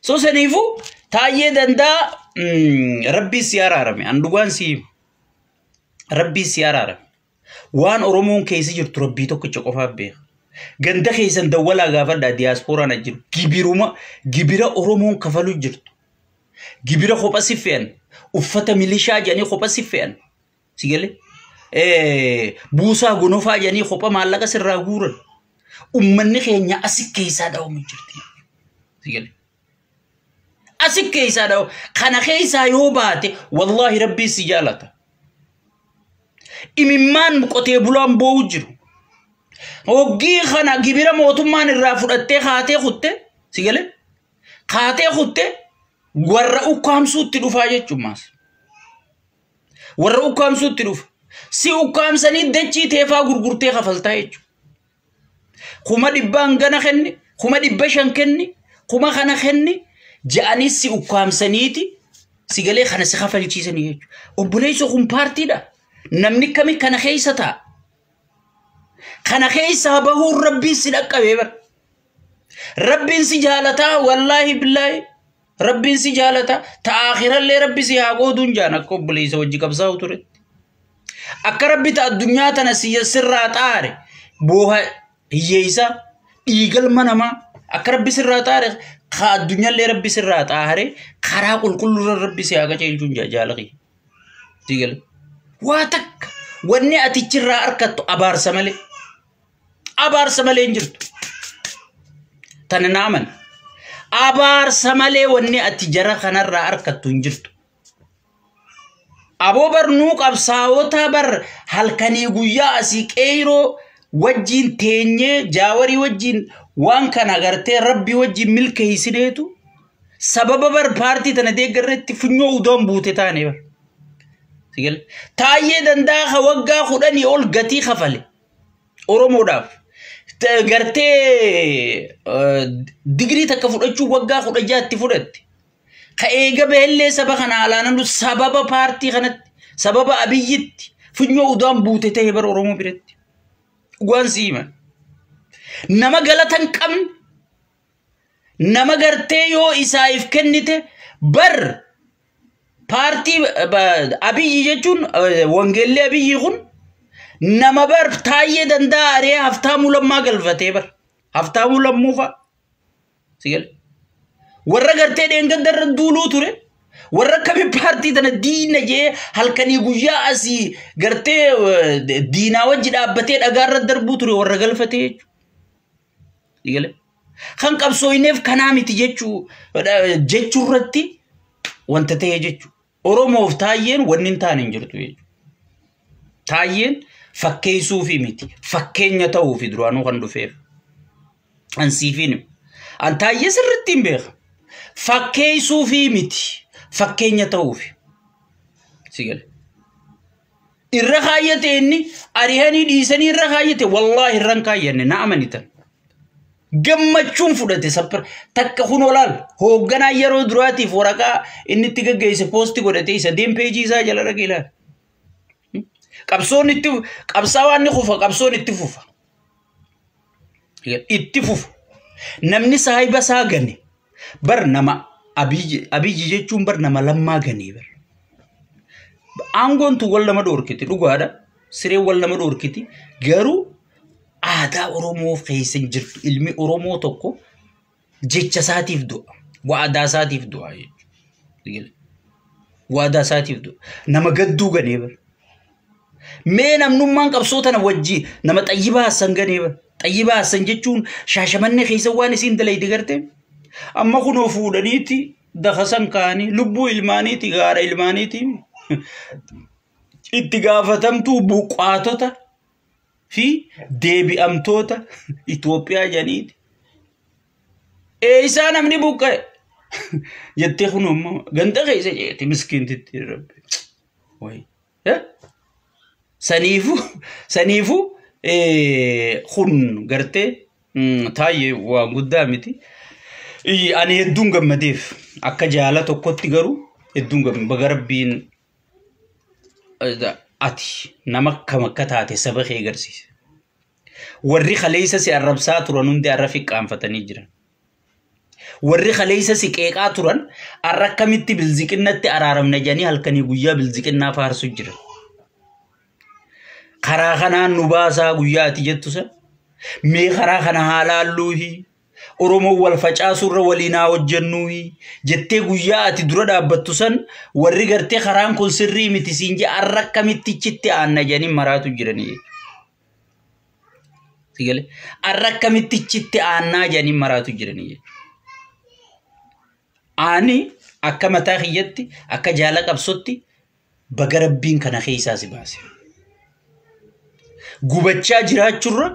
Speaker 1: So saniifuu Taayyee Danda'a rabbii si araarame an dhugaan si hima. Rabbii si araarame. Waan Oromoon keessa jirtu rabbii tokkicha qofaaf beeka. Ganda keessan dawwalaa gaafadhaa diyaaspooraan as jiru. Gibiruma gibira Oromoon kafalu jirtu. Gibira kopha si fe'an. Uffata milishaa jedhanii kopha si fe'an. Si galee? Buusaa gonofaa jedhanii kopha maallaqa sirraa guuran. Uummanni keenya asi keessaa dhawamu jirti. Si galee? Asi keessaa dhawamu. Kana keessaa yoo baate wallaahi rabbii si jaalata. Imimmaan qotee bulaan boo'u jiru. Hoggii kana gibira mootummaan irraa fudhattee kaatee kutte si galee? Kaatee kutte warra ukkaamsuutti dhufaa jechuun Warra ukkaamsuutti dhufa. Si ukkaamsanii dachii teefaa gurgurtee kafaltaa jechuudha. 100,000 gana kenni, 500,000 kenni, kuma kana kenni ja'anii si ukkaamsaniiti si galee kana si kafalchiisanii jechuudha. Obboleessa kun paartiidha. Namni kami kana keessa ta'a. Kana keessaa bahuun rabbiin si dhaqqabee bara. Rabbiin si jaalataa wallaahi billaahi. Rabbiin si jaalataa ta'a akhirallee rabbi si haa qooduun jaan akka obboleessa wajji qabsaa'u turetti. Akka rabbi ta'a addunyaa tana si sirraa xaare booha hiyyeessa dhiigalma namaa akka rabbi sirraa xaare ka addunyaallee rabbi sirraa xaare karaa qulqulluurra rabbi si haa qajeelchuun jaalaqi. Sigale. Waa takka wanni atichirraa harkattu abaarsa malee. Abaarsa malee hin jirtu. Tana naaman. Abaarsa malee wanni ati jara kanarraa harkattu hin jirtu. Aboo barnuu qabsaa'ota bar halkanii guyyaa asii qeeroo wajjin teenyee jaawarii wajjin waan kana agartee rabbi wajjin milkeessineetu sababa bar paartii tana deeggarreetti funyoo udoon buute taane bar. Taayyee Danda'a waggaa 10 ol gatii kafale Oromoodhaaf. Gartee digirii takka fudhachuu waggaa 16tti fudhatte. Ka eega beellee saba kana alaanannu sababa paartii kanatti sababa Abiyyitti funyoo udaan buute ta'e bara Oromoo biratti. Dhugaan si hima. Nama galata hin qabne nama gartee yoo isaaf kennite bar paartii Abiyyi jechuun wangeelli Abiyyi kun nama bar Taayyee Danda'a ari'ee Haftaamuu Lammaa galfatee bar. Haftaamuu Lammuu fa'a. Sigale. Warra gartee dheengadda irra duuluu ture. Warra akkamii paartii tana diina jee halkanii guyyaa asii gartee diinaa wajji dhaabbatee dhagaarra darbuu ture warra galfatee jechuudha. Sigale. Kan qabsooyineef kanaa miti jechuu irratti wanta ta'e jechuudha. Oromoof Taayyeen wanni hin taane hin jirtu jechuudha. Taayyeen fakkeessuufi miti. Fakkeenya ta'uufi duraanuu kan dhufeef. Ansiifiin. An Taayyee sirriitti hin beeka. Fakkeessuufi miti. Fakkeenya ta'uufi. Sigale. Irra kaayyate inni ari'anii dhiisanii irra kaayyate wallaahi irra hin kaayyanne na amanitan. Gammachuun fudhate saffar takka kun olaal hoogganaa yeroo duraatiif waraqaa inni itti gaggeesse poosti godhatee isa deem peejii isaa jala dhaqee ilaala. Qabsoon itti qabsaawaan ni kufa qabsoon itti fufa. Itti fufa. Namni saahiba isaa gane Bar nama Abiyyi jechuun bar nama Lammaa ganee bar. Aangoon tun wal nama dhoorkiti dhugaadha. Sireen wal nama dhoorkiti. Garuu aadaa Oromoo keessa hin jirtu. Ilmi Oromoo tokko jecha isaatiif du'a. Waadaa isaatiif du'a jechuudha. Waadaa isaatiif du'a. Nama gadduu ganee bar. Mee namnummaan qabsoo tana wajji nama Xayyibaa Hassan ganee bar. Xayyibaa Hassan jechuun Shaashamannee keessa waan isiin dalayde gartee. Amma kunoo fuudhaniiti dakasan kaanii lubbuu ilmaaniiti gaara ilmaaniiti itti gaafatamtuu buqqaatota fi deebi'amtoota Itoophiyaa jedhaniiti. Eessaa namni buqqa'e jettee kunoo immoo ganda keessa jeeti miskiintitti rabbi. Wayi. Saniifuu kun gartee Taayyee waan guddaa miti. Ani hedduun gammadeef akka jaala tokkotti garuu hedduun gammade baga rabbiin ati nama akkam akka taate saba kee agarsiise. Warri kaleessa si arrabsaa turan hundi har'a fiqqaanfatanii jiran. Warri kaleessa si qeeqaa turan har'a akkamitti bilziqinnatti araaramna jedhanii halkanii guyyaa bilziqinnaa faarsu jiran. Karaa kanaan nu baasaa guyyaa ati jettu san mee karaa kana haa laalluuhi Oromoo wal facaasurra waliin haa hojjennuuhi jettee guyyaa ati dura dhaabbattu san warri gartee karaan kun sirrii miti siin jee har'a akkamitti ichitti aanna jedhanii maraatu jiranii jechuudha. Sigale har'a akkamitti ichitti aannaa jedhanii maraatu jiranii jechuudha. Ani akka mataa kiyyatti akka jaala qabsotti baga rabbiin kana keessaa si baase. Gubachaa jiraachurra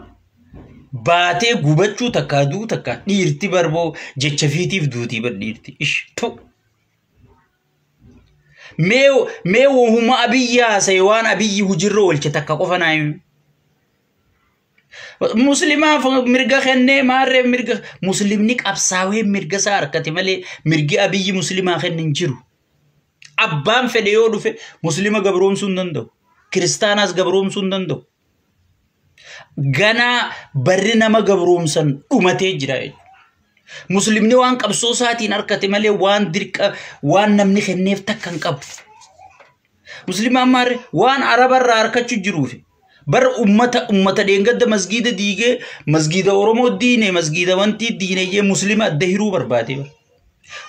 Speaker 1: baatee gubachuu takkaa du'uu takkaa dhiirti barboo jecha fiitiif duutii bar dhiirti. Ish tu. Mee wahuma Abiyyi haasa'e waan Abiyyi hujirra oolche takka qofa naa himi. Muslimaaf mirga kennee maarree mirga muslimni qabsaawee mirga isaa harkate malee mirgi Abiyyi muslimaa kenne hin jiru. Abbaan fedhe yoo dhufe muslima gabroomsuu hin danda'u. Kiristaanaas gabroomsuu hin danda'u. Ganaa barri nama gabroomsan dhumatee jira jechuudha. Muslimni waan qabsoo isaatiin harkate malee waan dirqa waan namni kenneef takka hin qabu. Muslimaan maarree waan Arabarraa harkachuu jiruufi. Bara ummata dheengadda masgiida diigee masgiida Oromoo diine masgiida wantii diine jee muslima adda hiruu barbaade. Bara.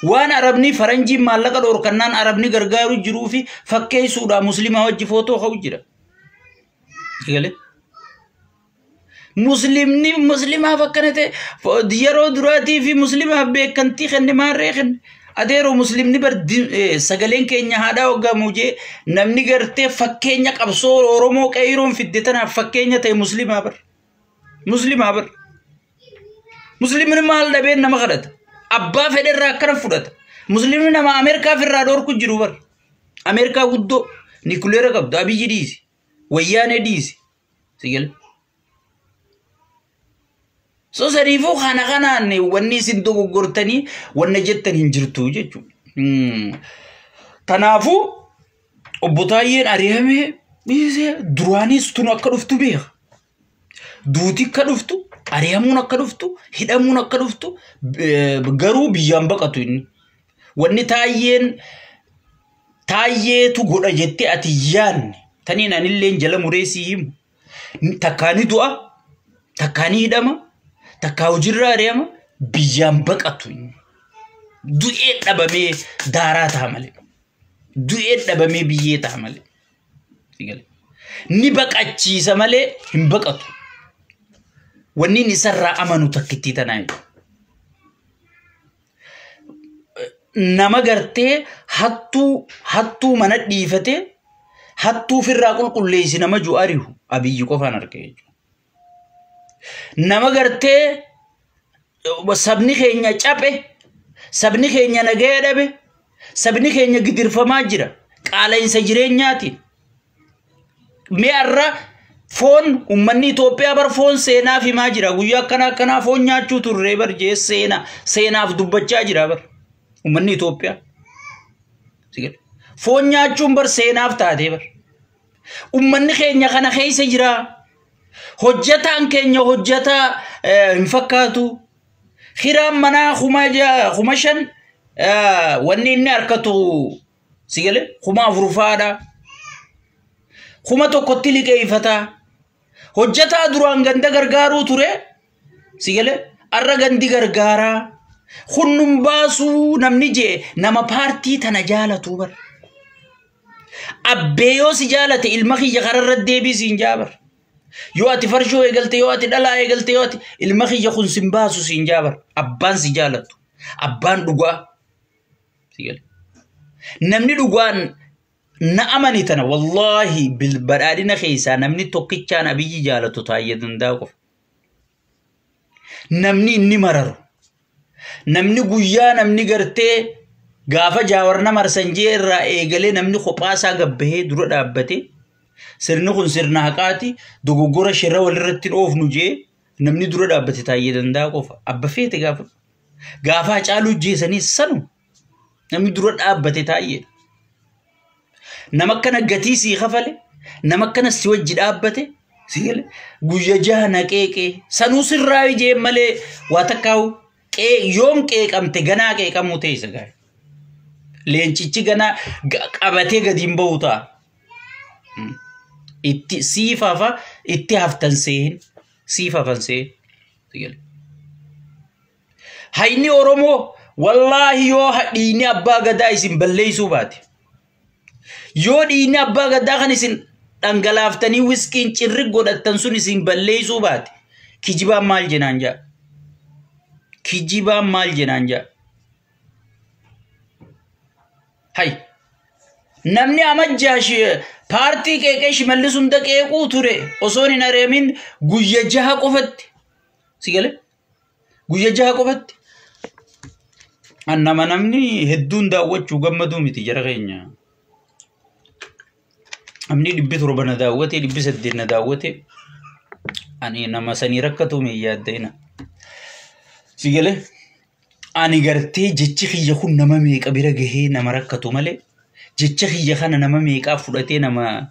Speaker 1: Waan Arabni faranjiin maallaqa dhoorkannaan Arabni gargaaru jiruufi fakkeessuudhaa muslima wajji footoo ka'u jira. Galee. Muslimni muslimaaf akkana ta'e yeroo duraatii fi muslimaaf beekamtii kenne maarree kenne. Adeeroo muslimni bar sagaleen keenya haadhaa hoggaamu jee namni gartee fakkeenya qabsoo Oromoo qeeyroon fidde tanaaf fakkeenya ta'e muslimaa bar. Muslimaa bar. Muslimni maal dhabeen nama kadhata. Abbaa fedherraa akkana fudhata. Muslimni nama Ameerikaaf irraa dhorku jiru bar. Ameerikaa guddoo nikuleera qabdu Abiyyi dhiisi. Wayyaanee dhiisi. Sigale. So saniifuu kana kanaan wanni isin dogoggortanii wanna jettan hin jirtu jechuudha. Kanaafuu obbo Taayyeen ari'amee dhiisee duraanis tun akka dhuftu beeka. Duuti akka dhuftu, ari'amuun akka dhuftu, hidhamuun akka dhuftu garuu biyyaan baqatu inni. Wanni Taayyeen Taayyeetu godha jettee ati yaanne taniin anilleen jala muree sii himu. Takkaa ni du'a, takkaa ni hidhama, takkaa hojiirraa ari'ama, biyyaan baqatu inni. Du'ee dhabamee daaraa ta'a malee. Du'ee dhabamee biyyee ta'a malee. Ni baqachiisa malee hin baqatu. Wanni inni isarraa amanu takkittii tanaa jechuudha. Nama gartee hattuu mana dhiifatee hattuu ofirraa qulqulleessi nama jiru ari'u Abiyyi qofaan arge jechuudha. Nama gartee sabni keenya caphe, sabni keenya nagaya dhabe, sabni keenya gidirfamaa jira qaala'insa jireenyaatiin. Mee har'a foon uummanni Itoophiyaa bar foon seenaaf himaa jira. Guyyaa akkanaa akkanaa foon nyaachuu turree bar jee seenaaf dubbachaa jira bar uummanni Itoophiyaa. Foon nyaachuun bar seenaaf taatee bar. Uummanni keenya kana keessa jira. Hojjetaan keenya hojjetaa hin fakkaatu. Kiraan manaa 5,000 wanni inni harkatu si galee 4,000 faadha. 1,000tti liqeeffataa. Hojjetaa duraan ganda gargaaruu ture si galee arra gandi gargaaraa. Kunnun baasuu namni jee nama paartii tana jaalatu bar. Abbee yoo si jaalate ilma kiyya kararra deebii siin jaabar. Yoo ati farshoo eegalte, yoo ati dhalaa eegalte, yoo ati ilma kiyya kun sin baasu siin jaabar. Abbaan si jaalatu. Abbaan dhugaa. Namni dhugaan na amani tana wallaahi badhaadhina keessaa namni tokkichaan Abiyyi jaalatu Taayyee Danda'a qofa. Namni inni mararu. Namni guyyaa namni gartee gaafa jaawarna marsan jee irraa eegalee namni kophaasaa gabbahee dura dhaabbate sirni kun sirna haqaati dogoggora shirra walirratti dhoofnu jee namni dura dhaabbate Taayyee Danda'a qofa. Abba feete gaafa. Gaafa Hacaaluu jeesanii sanu namni dura dhaabbate Taayyee. Nama akkana gatii sii kafale, nama akkana si wajji dhaabbate, si gale guyya jaha na qeeqee sanuu sirraa jee malee waa takkaa'u yoom qeeqamte ganaa qeeqamuu teessa gaa'e. Leencichi ganaa qabatee gadi hin bahu ta'a. Itti siifafa itti haftan seen siifafan seen. Hayni Oromoo wallaahi yoo dhiigni abbaa gadaa isin balleessuu baate. Yoo dhiigni abbaa gadaa kan isin dhangalaaftanii wiskiin cirri godhattan sun isin balleessuu baate. Kijibaan maal jenaan jaa? Kijibaan maal jenaan jaa? Hay. Namni amajjaa paartii qeeqee Shimallis hunda qeequu ture osoo hin areemin guyya jaha qofatti. Si galee? Guyya jaha qofatti. Nama namni hedduun daawwachuu gammaduu miti jara keenya. Namni 700 na daawwate, 800 na daawwate. Ani nama sanii rakkatu mee yaadda'ina. Si galee? Ani gartee jechi kiyya kun nama meeqa bira gahee nama rakkatu malee jecha kiyya kana nama meeqaa fudhatee nama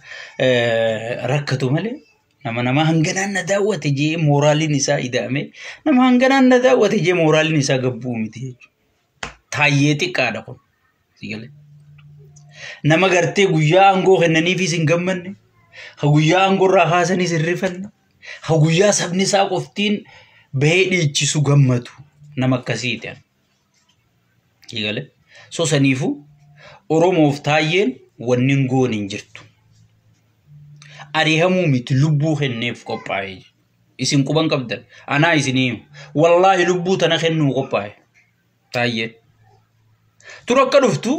Speaker 1: rakkatu malee nama hanganaan na daawwate jee mooraaliin isaa ida'ame nama hanganaan na daawwate jee mooraaliin isaa gabbuu miti jechuudha. Taayyee xiqqaadha kun. Si galee? Nama gartee guyyaa aangoo kennaniifis hin gammanne, ha guyyaa aangoo irraa kaasaniis hin rifanne, ha guyyaa sabni isaa qoftiin bahee dhiichisu gammadu nama akkasiiti. Si galee? So saniifuu Oromoof Taayyeen wanni hin goone hin jirtu. Ariihamuu miti lubbuu kenneef qophaa'ee. Isin quban qabdan. Anaa isinii himu. Wallaahi lubbuu tana kennuu qophaa'e. Taayyeen. Tura akka dhuftu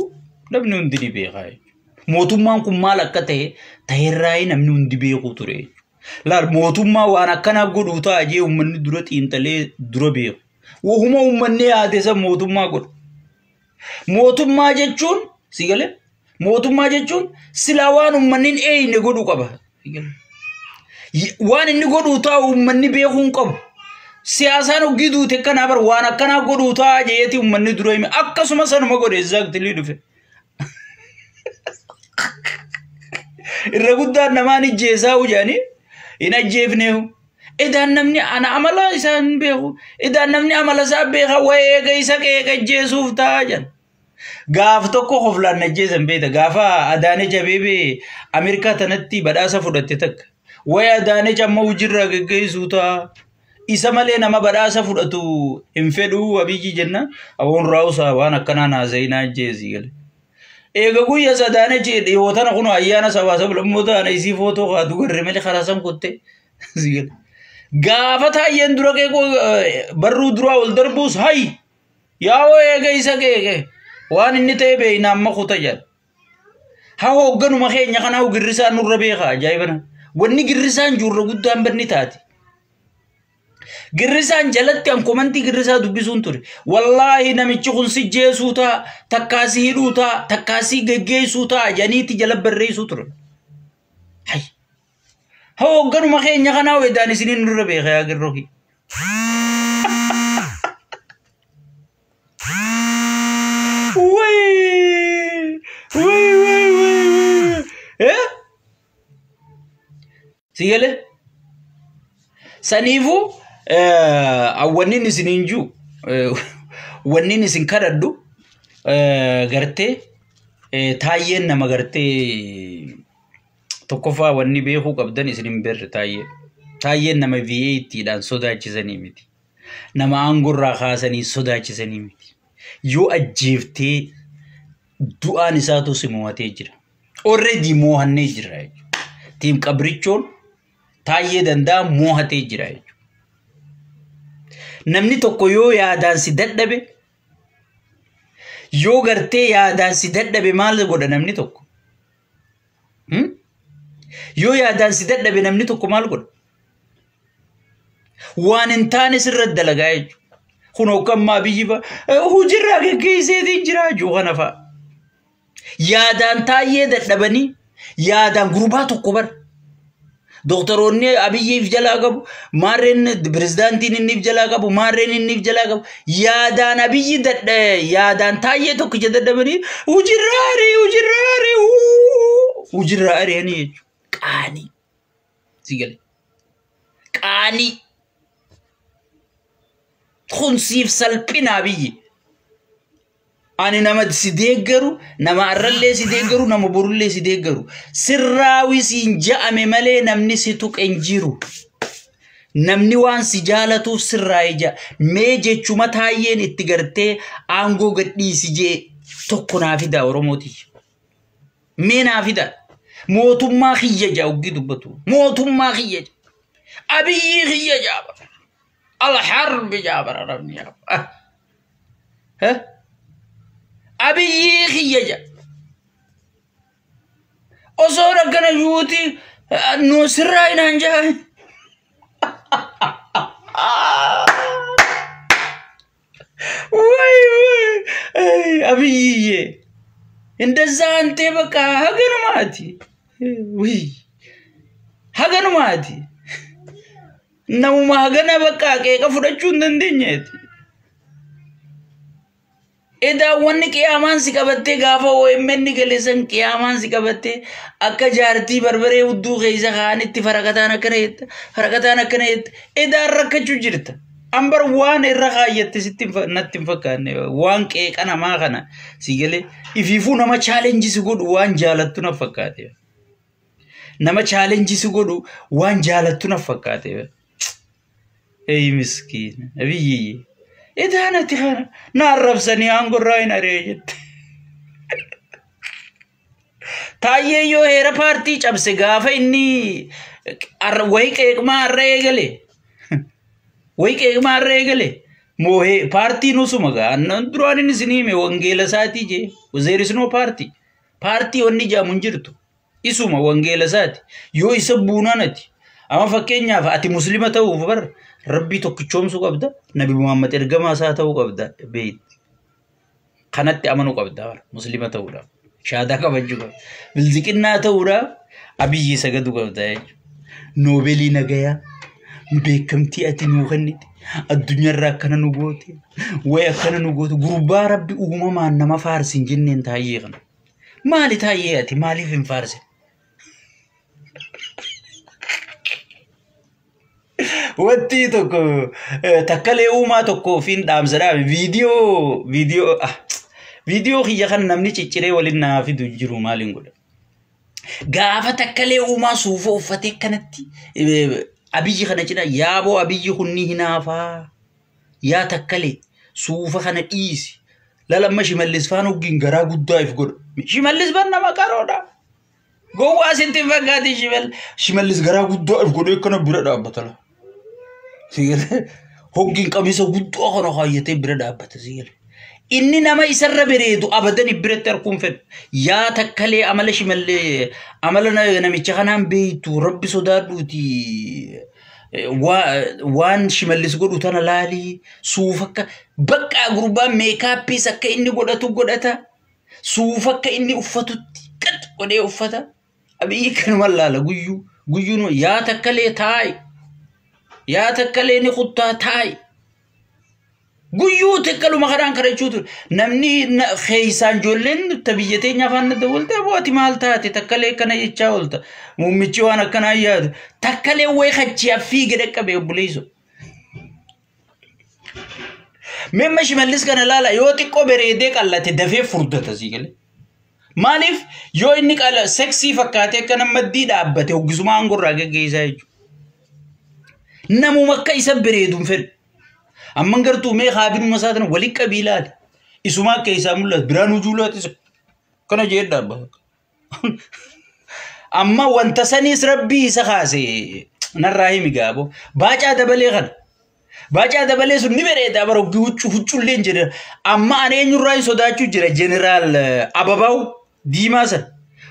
Speaker 1: namni hundi ni beekaa jechuudha. Mootummaan kun maal akka ta'e ta'erraa namni hundi beekuu ture jechuudha. Laal mootummaa waan akkanaa godhuu ta'a jee uummanni dura xiinxalee dura beeku. Wahuma uummanni yaade san mootummaa godhu. Mootummaa jechuun si galee? Mootummaa jechuun silaa waan uummanni hin eeyne godhuu qaba. Waan inni godhuu taa'u uummanni beekuu hin qabu. Siyaasaan hoggii duute kanaa bar waan akkanaa godhuu ta'a jeeti uummanni dura hime akkasuma sanuma godhe exactly dhufe. Irra guddaan namaan ijjeesaa jedhanii hin ajjeefneehu. Idaan namni ana amala isaa hin beeku. Idaan namni amala isaa beeka wayii eega isa qeeqa ajjeesuuf ta'a jedhan. Gaaf tokko hoflaan ajjeesan beekta. Gaafa Adaanech Abeebee Ameerikaa tanatti badhaasa fudhatte takka. Wayii Adaanech amma hojiirraa geggeessuu ta'a. Isa malee nama badhaasa fudhatu hin fedhuu Abiyyi jenna. Awoon raawusaa waan akkanaa naasa'inaa ajjeesii gale. Eega guyya Adaanech dhiyoo tana kun ayyaana sabaa sablammoota ana isii footoo kaatu garre malee karaa san kutte. Gaafa Taayyeen dura qeeqoo barruu duraa ol darbuus hayi yaa'oo eega isa qeeqe waan inni ta'e beeyna amma kuta jedha. Haa hoogganuma keenya kanaa girrisaan nurra beeka ajaa'ibana. Wanni girrisaan juurra guddaan banni taati. Girrisaan jalatti an komantii girrisaa dubbisuun ture. Wallaahi namichi kun si jeesuu ta'a, takkaasii hidhuu ta'a, takkaasii geggeessuu ta'a janiitti jala barreessuu ture. Hayi. Haa hoogganuma keenya kanaa weedaan isiniin nurra beeka yaa girroo. Wayii! Wayii wayii wayii! Si galee? Saniifuu awwannin isiniin jiru Wanni isin kadhadhu gartee Taayyeen nama gartee tokkoffaa wanni beekuu qabdan isin hin beerre Taayyee. Taayyeen nama V8dhaan sodaachisanii miti. Nama aangorraa kaasanii sodaachisanii miti. Yoo ajjeeftee du'aan isaatu si mo'atee jira. Already mo'annee jira jechuudha. Team Qabrichoon Taayyee Danda'a mo'atee jira jechuudha. Namni tokko yoo yaadaan si dadhabe, yoo gartee yaadaan si dadhabe, maal godha namni tokko? Yoo yaadaan si dadhabe namni tokko maal godha? Waan hin taane sirra dalagaa jechuudha. Kun hoggammaa biyyi hojiirraa geggeesseetiin jira jechuu kana fa'a. Yaadaan Taayyee dadhabanii yaadaan gurbaa tokko bara. Doktoroonni Abiyyiif jalaa qabu, maarreen pirezidaantiin inniif jalaa qabu, maarreen inniif jalaa qabu. Yaadaan Abiyyi yaadaan Taayyee tokkicha dadhabanii hojiirraa ari'e, hojiirraa ari'e, hojiirraa ari'anii jechuudha. Qaanii. Si gale. Qaanii. Kun siif salphina, Abiyyi. Ani nama si deeggaru, nama arrallee si deeggaru, nama borullee si deeggaru. Sirraawi siin ja'ame malee namni si tuqe hin jiru. Namni waan si jaalatuuf sirraa ija. Mee jechuma Taayyeen itti gartee aangoo gadhiisi jee tokko naa fidaa, Oromooti. Mee naa fidaa. Mootummaa kiyya jaa oggii dubbatu. Mootummaa kiyya jaa. Abiyyii kiyya jaa. Alharbi jaa bara rabni jaa. Abiyyii kiyya jaa. Osoo akkana yuuti nu sirraa hinaan jaa. ወይ ወይ አብይዬ እንደዛ አንቴ በቃ ሀገኑማቲ ውይ ሀገኑማቲ namuma hagana bakka qeeqa fudhachuu hin dandeenyeeti. Edaa wanni qiyaamaan si qabattee gaafa OMN galeessan qiyaamaan si qabattee akka jaartii barbaree hudduu keessa kaanitti faraqataan akkana jetta, faraqataan akkana jetta, edaan rakkachuu jirta. Ambar waan irra kaayyatte sitti natti hin fakkaanne. Waan qeeqa namaa kana si galee ifiifuu nama challenge si godhu waan jaalattu na fakkaate. Nama challenge si godhu waan jaalattu na fakkaate. Ey miskiina Abiyyi. Edaan ati kana na arrabsanii aangorraa hin ari'e jette. Taayyee yoo heera paartii cabse gaafa inni wayi qeeqmaa har'a eegale. Wayi qeeqmaa har'a eegale. Moohee paartiin usuma gaa duraan inni isin hime wangeela isaatii jee, there is no party. Paartii wanni jaamu hin jirtu. Isuma wangeela isaati. Yoo isa buunaan ati. Amma fakkeenyaaf ati muslima ta'uuf bar rabbii tokkichoomsuu qabda. Nabi Muhammad ergamaa isaa ta'uu qabda beekti. Kanatti amanuu qabda bar muslima ta'uudhaaf. Shaadaa qabachuu qabda. Bilziqinnaa ta'uudhaaf Abiyyi sagaduu qabda jechuudha. Noobeelii nagayaa beekamtii ati nuu kennite, addunyaarraa akkana nu goote, wayi akkana nu goote, gurbaa rabbi uumamaan nama faarsin jenneen Taayyee kana. Maali Taayyee, ati maaliif hin faarsin? Wanti tokko takkalee uumaa tokko ofiin dhaamsa dhaabe viidiyoo kiyya kan namni cicciree waliin naa fidu jiru maaliin godha? Gaafa Takkalee Uumaa suufa uffatee kanatti Abiyyi kana cina yaaboo, Abiyyi kunni hinaafaa, yaa Takkalee suufa kana dhiisi. Lalamma Shimallis faan hoggiin garaa guddaa if godha. Shimallis ban nama qaroodha. Gowwaa sitti hin fakkaati Shimallis. Shimallis garaa guddaa if godhee akkana bira dhaabbata la. Hoggiin qamisa guddaa kana kaayyatee bira dhaabbata sigale. Inni nama isarra bareedu abadan biratti arguun fedhu. Yaa Takkalee, amala Shimallee, amala namicha kanaan beektu, rabbi sodaadhuuti. Waan Shimallis godhu tana laalii, suufa akka bakka gurbaan makeupiis akka inni godhatu godhata. Suufa akka inni uffatutti qat godhee uffata. Abiyyi kanuma laala guyyuu guyyuun, yaa Takkalee taa'i. Yaa Takkalee ni kuttaa taa'i. Guyyuu takkaluma kanaan kadhachuu ture. Namni keessaan ijoolleen ta biyya teenya afaan nadda walte, ati maal taate Takkalee akkana jechaa oolta? Muummichi waan akkanaa yaadu. Takkalee wayi kachi fiige dhaqqabe obboleessu. Meemma Shimallis kana laala yoo xiqqoo bareedee qallate dafee furdata sii galee. Maaliif yoo inni qala seksii fakkaatee akka nama maddii dhaabbate hoggisuma aangoo irraa geggeessaa jechuudha. Namuma akka isa bareedu hin fedhu. Amman gartuu mee kaabinuma isaa tana walitti qabii ilaali. Isuma akka isaa mul'atu Biraanuu Juulaatis kana jee dhaabbata. Amma wanta saniis rabbii isa kaase narraa himi gaabo. Baacaa Dabalee kana. Baacaa Dabalee sun ni bareeda bara hoggi huccuu huccuullee hin jedhan. Amma ani eenyurraa hin sodaachuu jira Jeneraal Ababaw Diimaa sana.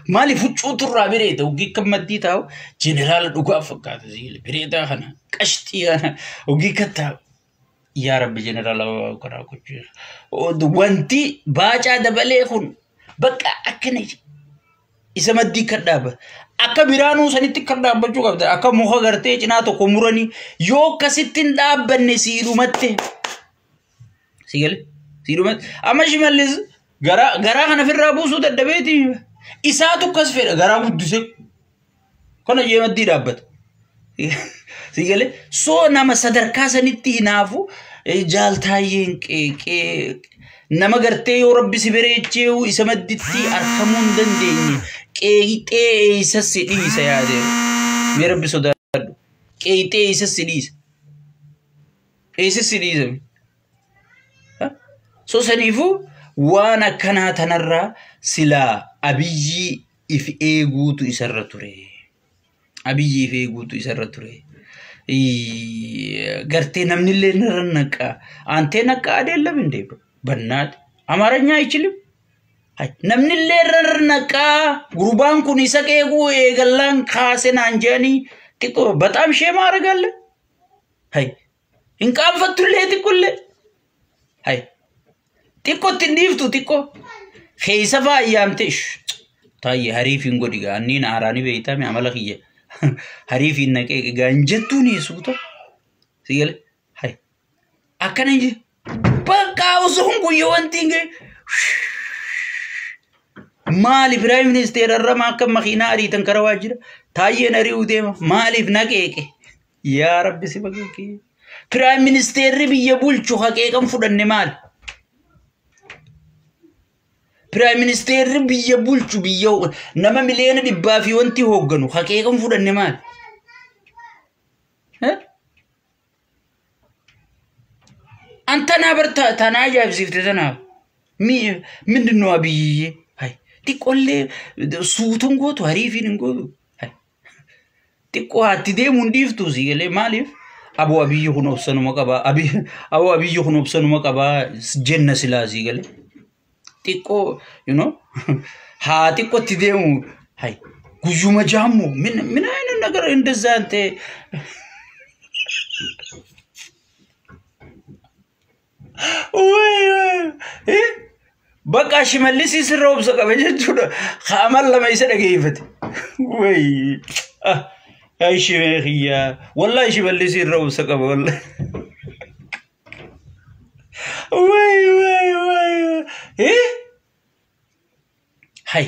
Speaker 1: Maaliif huccuu turraa bareeda hoggi akka maddii taa'u jeneraala dhugaa fakkaata bareedaa kana qashxii kana hoggi akka taa'u. Yaa Rabbi Jeneraal Ababaw karaa gochuu. Wanti Baacaa Dabalee kun bakka akkana isa maddii kan dhaabbata. Akka Biraanuu sanitti kan dhaabbachuu qabda. Akka muka gartee cinaa tokko muranii yoo akkasitti hin dhaabbanne siidhumatte. Si galee? Siidhumatte. Amma Shimallis garaa garaa kana ofirraa buusuu dadhabeeti. Isaatu akkas fedha garaa guddisee. Kana jee maddii dhaabbata. Si galee? Soo nama sadarkaa sanitti hinaafu jaaltaayyeen qeeqee nama gartee yoo rabbi si bareechee isa madditti argamuu hin dandeenye qeeqxee eessa si dhiisa yaadee. Mee rabbi sodaadhu. Qeeqxee eessa si dhiisa. Eessa si dhiisa. So saniifuu waan akkanaa tanarraa silaa Abiyyii if eeguutu isarra ture. Abiyyii if eeguutu isarra ture. Gartee namni illee narra naqa. Antee naqa adeellam hin deebi. Bannaati. Amaaranya አይችልም. Namni illee irra naqaa gurbaan kun isa qeequu eegallaan kaase naan jedhanii xiqqoo በጣም shame አደርጋለሁ. Hay hin qaanfattullee xiqqollee. Hay xiqqootti hin dhiiftu xiqqoo. Keessa fa'aa ayyaamte taayye hariif hin godhi gaa anniin aaraanii beeytame amala kiyya. Hariif hin naqee gaa hin jettuuni suuta. Si galee hay akkana hin jedhu. Bakka osoo kun guyyaa wanti hin gahe. Maaliif prime minister irra akka makiinaa ariitan karaa waajjira taayyeen ari'uu deema maaliif naqeeqe yaa rabbi si baqeeqe. Prime ministerri biyya bulchu haqeeqan fudhanne maali? Prime ministerri biyya bulchu biyya nama miliyoona 100 fi wanti hoogganu haqeeqan fudhanne maali? Antanaa bar tanaa ajaa'ibsiifte tanaaf. ምንድን ነው አብይዬ? አይ xiqqollee suutuun gootu hariifiin hin gootu. Xiqqoo haatti deemuu hin dhiiftu si galee maaliif? Aboo Abiyyi kun obsanuma qabaa. Aboo Abiyyi kun obsanuma qabaa jenna silaa si galee. Xiqqoo you know haa xiqqootti deemu hay guyyuma jaammu ምን ምን አይነት ነገር እንደዛ አንተ ወይ ወይ በቃ Shimallis sirra obsa qaba jechuudha. Haamal lama isa dhageeffate. Way ay shimee kiyyaa wallahi Shimallis irra obsa qaba wallahi. Way way way hay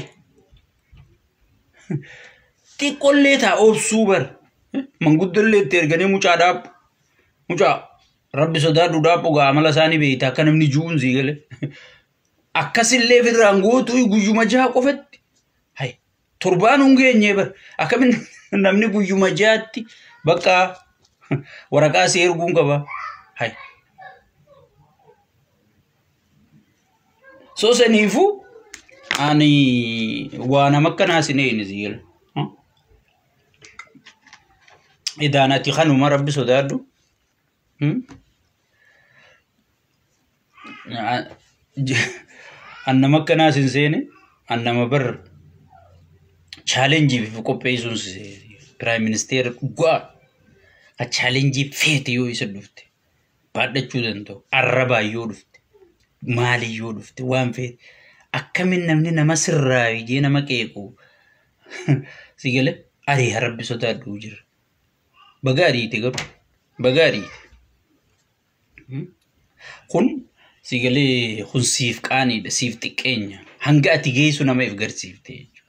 Speaker 1: xiqqollee taa obsuu bar manguddollee itti erganii mucaa dhaabbu mucaa rabbi sodaadhu dhaabbu gaa amala isaanii beeyta akka namni ju'uun sii galee. Akkasillee firraan gootu guyyuma jaha qofatti. Hay torbaan hin geenye bar akkamin namni guyyuma jahatti bakka waraqaa si erguun qaba. Hay. So saniifuu ani waa nama akkanaa sin eeyne si gala. Idaan ati kanuma rabbi sodaadhu. An nama akkanaa sin seene an nama bar challenge fi qopheessuun prime minister dhugaa ka challenge feete yoo isa dhufte baadhachuu danda'u arrabaa yoo dhufte maalii yoo dhufte waan feete akkamin namni nama sirraa ijee nama qeequ si gale arii rabbi sodaadhu jira. Baga ariite garuu baga ariite. Kun si galee kun siif qaaniidha siif xiqqeenya hanga ati geessu nama if garsiifte jechuudha.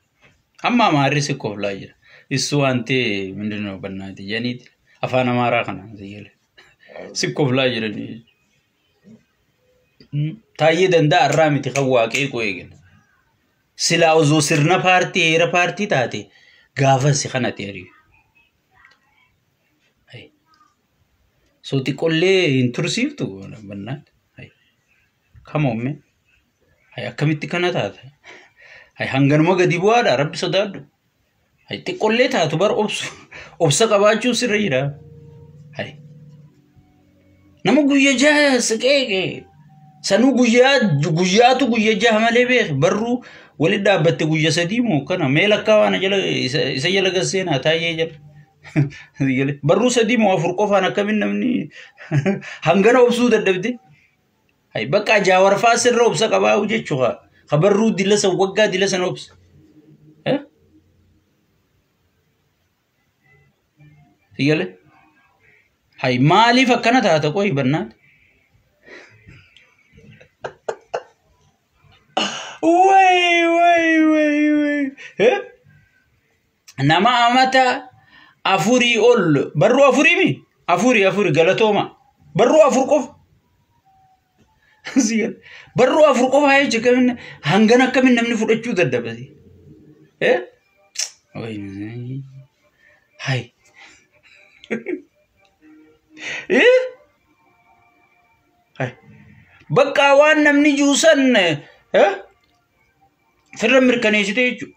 Speaker 1: Amma Amaarri si koflaa jira. Issu waan ta'e ምንድን ነው በእናትህ jedhaniiti afaan Amaaraa kana si galee si koflaa jiranii jechuudha. Taayyee Danda'a irraa miti kan waa qeequu eegale. Silaa osoo sirna paartii heera paartii taate gaafas kanatti ari'u. So xiqqoollee hin tursiiftu bannaan. Come on man. Akkamitti kana taata? Hanganuma gadi bu'aadha rabbi sodaadhu. Xiqqoollee taatu bar obsu obsa qabaachuu sirra jira. Nama guyya jaha siqeeqe sanuu guyyaa guyyaatu guyya jaha malee beek barruu walitti dhaabbatte guyya sadii moo kana mee lakkaa waan jala isa jala gasseenaa taayyee jala. Barruu sadii moo afur qofaan akkamiin namni hangana obsuu dadhabde. Bakka jaawarfaa sirra obsa qabaa jechuudha. Barruu dila san waggaa dila san obsa. Sigale? Hay maaliif akkana taata qoyi bannaat? Way way way way. Nama amata afurii ol barruu afurii mi? Afurii afurii galatooma. Barruu afur qofa. Barruu afur qofa jecha kamin hangana akkamin namni fudhachuu dadhabate. Hay. Bakka waan namni juusan firra mirkaneessite jechuudha.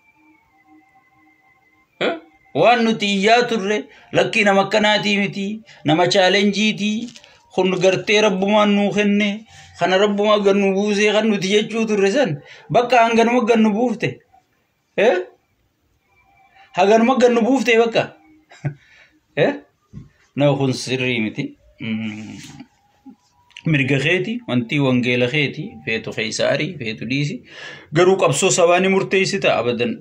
Speaker 1: Waan nuti iyyaa turre lakkii nama akkanaatii miti nama chaalenjiitii kun gartee rabbumaan nuu kenne kana rabbumaa gad nu buusee kan nuti jechuu turre san bakka hanganuma gad nu buufte. Hanganuma gad nu buufte bakka. Nama kun sirrii miti. Mirga keeti wanti wangeela keeti feetu keessa arii feetu dhiisi garuu qabsoo sabaa ni murteessita abadan.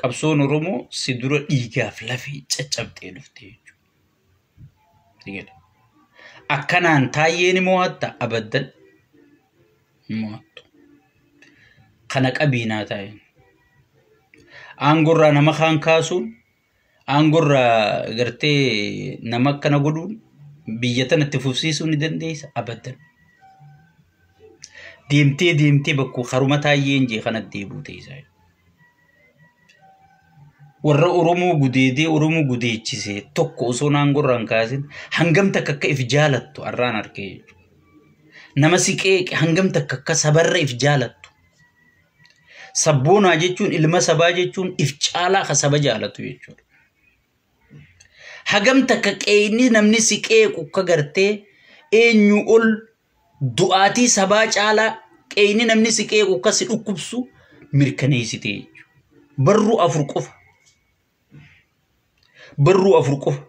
Speaker 1: Qabsoon Oromoo si dura dhiigaaf lafee caccabdee dhufte jechuudha. Akkanaan taayyee ni mo'atta abadan mo'attu. Kana qabiinaa taa'een. Aangorraa nama kaan kaasuun aangorraa gartee nama akkana godhuun biyya tanatti fufsiisuu ni dandeessa abadan. Deemtee deemtee bakkuu haruma taayyeen jee kanatti deebi'uu teessaa. Warra Oromoo gudeedee Oromoo gudeechisee tokko osoo aangorraa hin kaasin hangam takka akka if jaalattu har'aan argee jechuudha. Nama si qeeqe hangam takka akka sabarra if jaalattu. Sabboonaa jechuun ilma sabaa jechuun if caalaa ka saba jaalatu jechuudha. Hagam takka qeeyni namni si qeequ akka gartee eenyu ol du'aatii sabaa caalaa qeeyni namni si qeequ akka si dhukkubsu mirkaneessite jechuudha. Barruu afur qofa. Barruu afur qofa.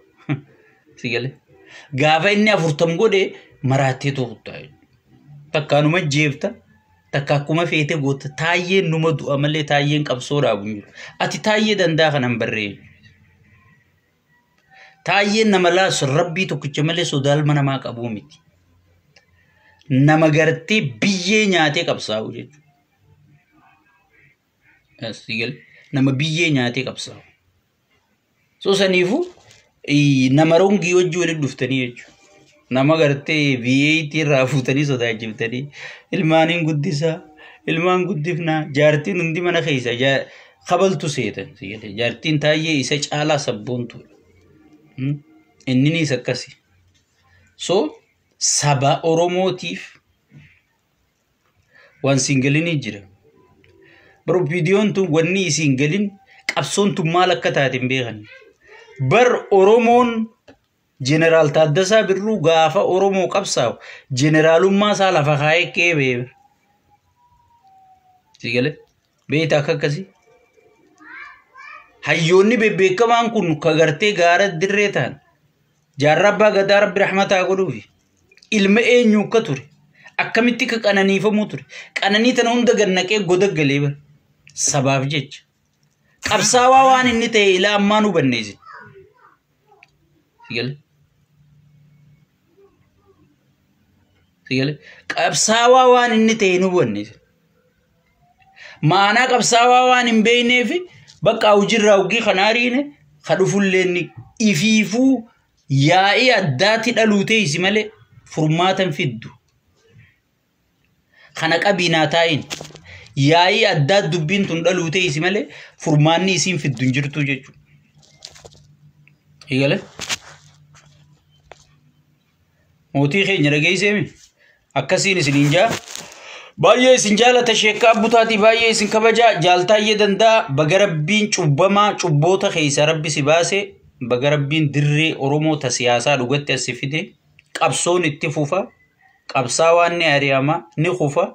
Speaker 1: Si galee? Gaafa inni afurtam godhe maraattee tokko takkaanuma jeefta takka akkuma feete goota taayyeen numa du'a malee taayyeen qabsoo dhaabu hin jiru. Ati taayyee danda'a kanan barree. Taayyeen nama laasu rabbii tokkicha malee sodaalma namaa qabuu miti. Nama gartee biyyee nyaatee qabsaa'u jechuudha. Nama biyyee nyaatee qabsaa'u. So saniifuu nama rongii wajji walitti dhuftanii jechuudha. Nama gartee V8 irraa fuutanii sodaachiftanii ilmaaniin guddisaa ilmaan guddifnaa jaartiin hundi mana keessa kabaltu seetan jaartiin taayyee isa caalaa sabboontuudha. Inninis akkasi. So saba Oromootiif waan siin galinii jira. Bar viidiyoon tun wanni isiin galin qabsoon tun maal akka taate hin beekan. Bar Oromoon Jeneraal Taaddasaa Birruu gaafa Oromoo qabsaa'u jeneraalummaa isaa lafa kaa'ee kee beeka. Si galee beektaa akka akkasii. Hayyoonni bebbeekamaan kun ka gartee gaara dirree ta'an jaarraa abbaa gadaa rabbi rahmataa godhuufi ilma eenyu akka ture akkamitti akka qananiifamuu ture qananii tana hunda gannaqee goda galee bara sabaaf jecha qabsaawaa waan inni ta'e ilaa ammaa nu banneesi. Si galee? Si galee? Qabsaawaa waan inni ta'e nu hubanneesi. Maanaa qabsaawaa waan hin beekneefi bakka hojiirraa hogii kan ariine ka dhufullee inni ifiifuu yaa'ii addaatti dhaluu teessi malee furmaatan fiddu. Kana qabii naa taa'iin. Yaa'ii addaa dubbiin tun dhaluu teessi malee furmaanni isiin fiddu hin jirtu jechuudha. Eegale? Mootii keenya dhageesseemi? Akkasiin isiniin jaa. Baay'ee isin jaalata sheekkaa abbutaatii, baay'ee isin kabajaa jaaltaayyee danda'a. Baga rabbiin cubbamaa cubboota keessa rabbi si baase, baga rabbiin dirree Oromoo ta siyaasaa dhugatti as si fide. Qabsoon itti fufa, qabsaawaan ni ari'ama, ni kufa,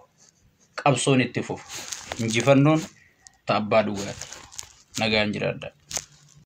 Speaker 1: qabsoon itti fufa. Injifannoon ta abbaa dhugaati. Nagaan jiraadhaa.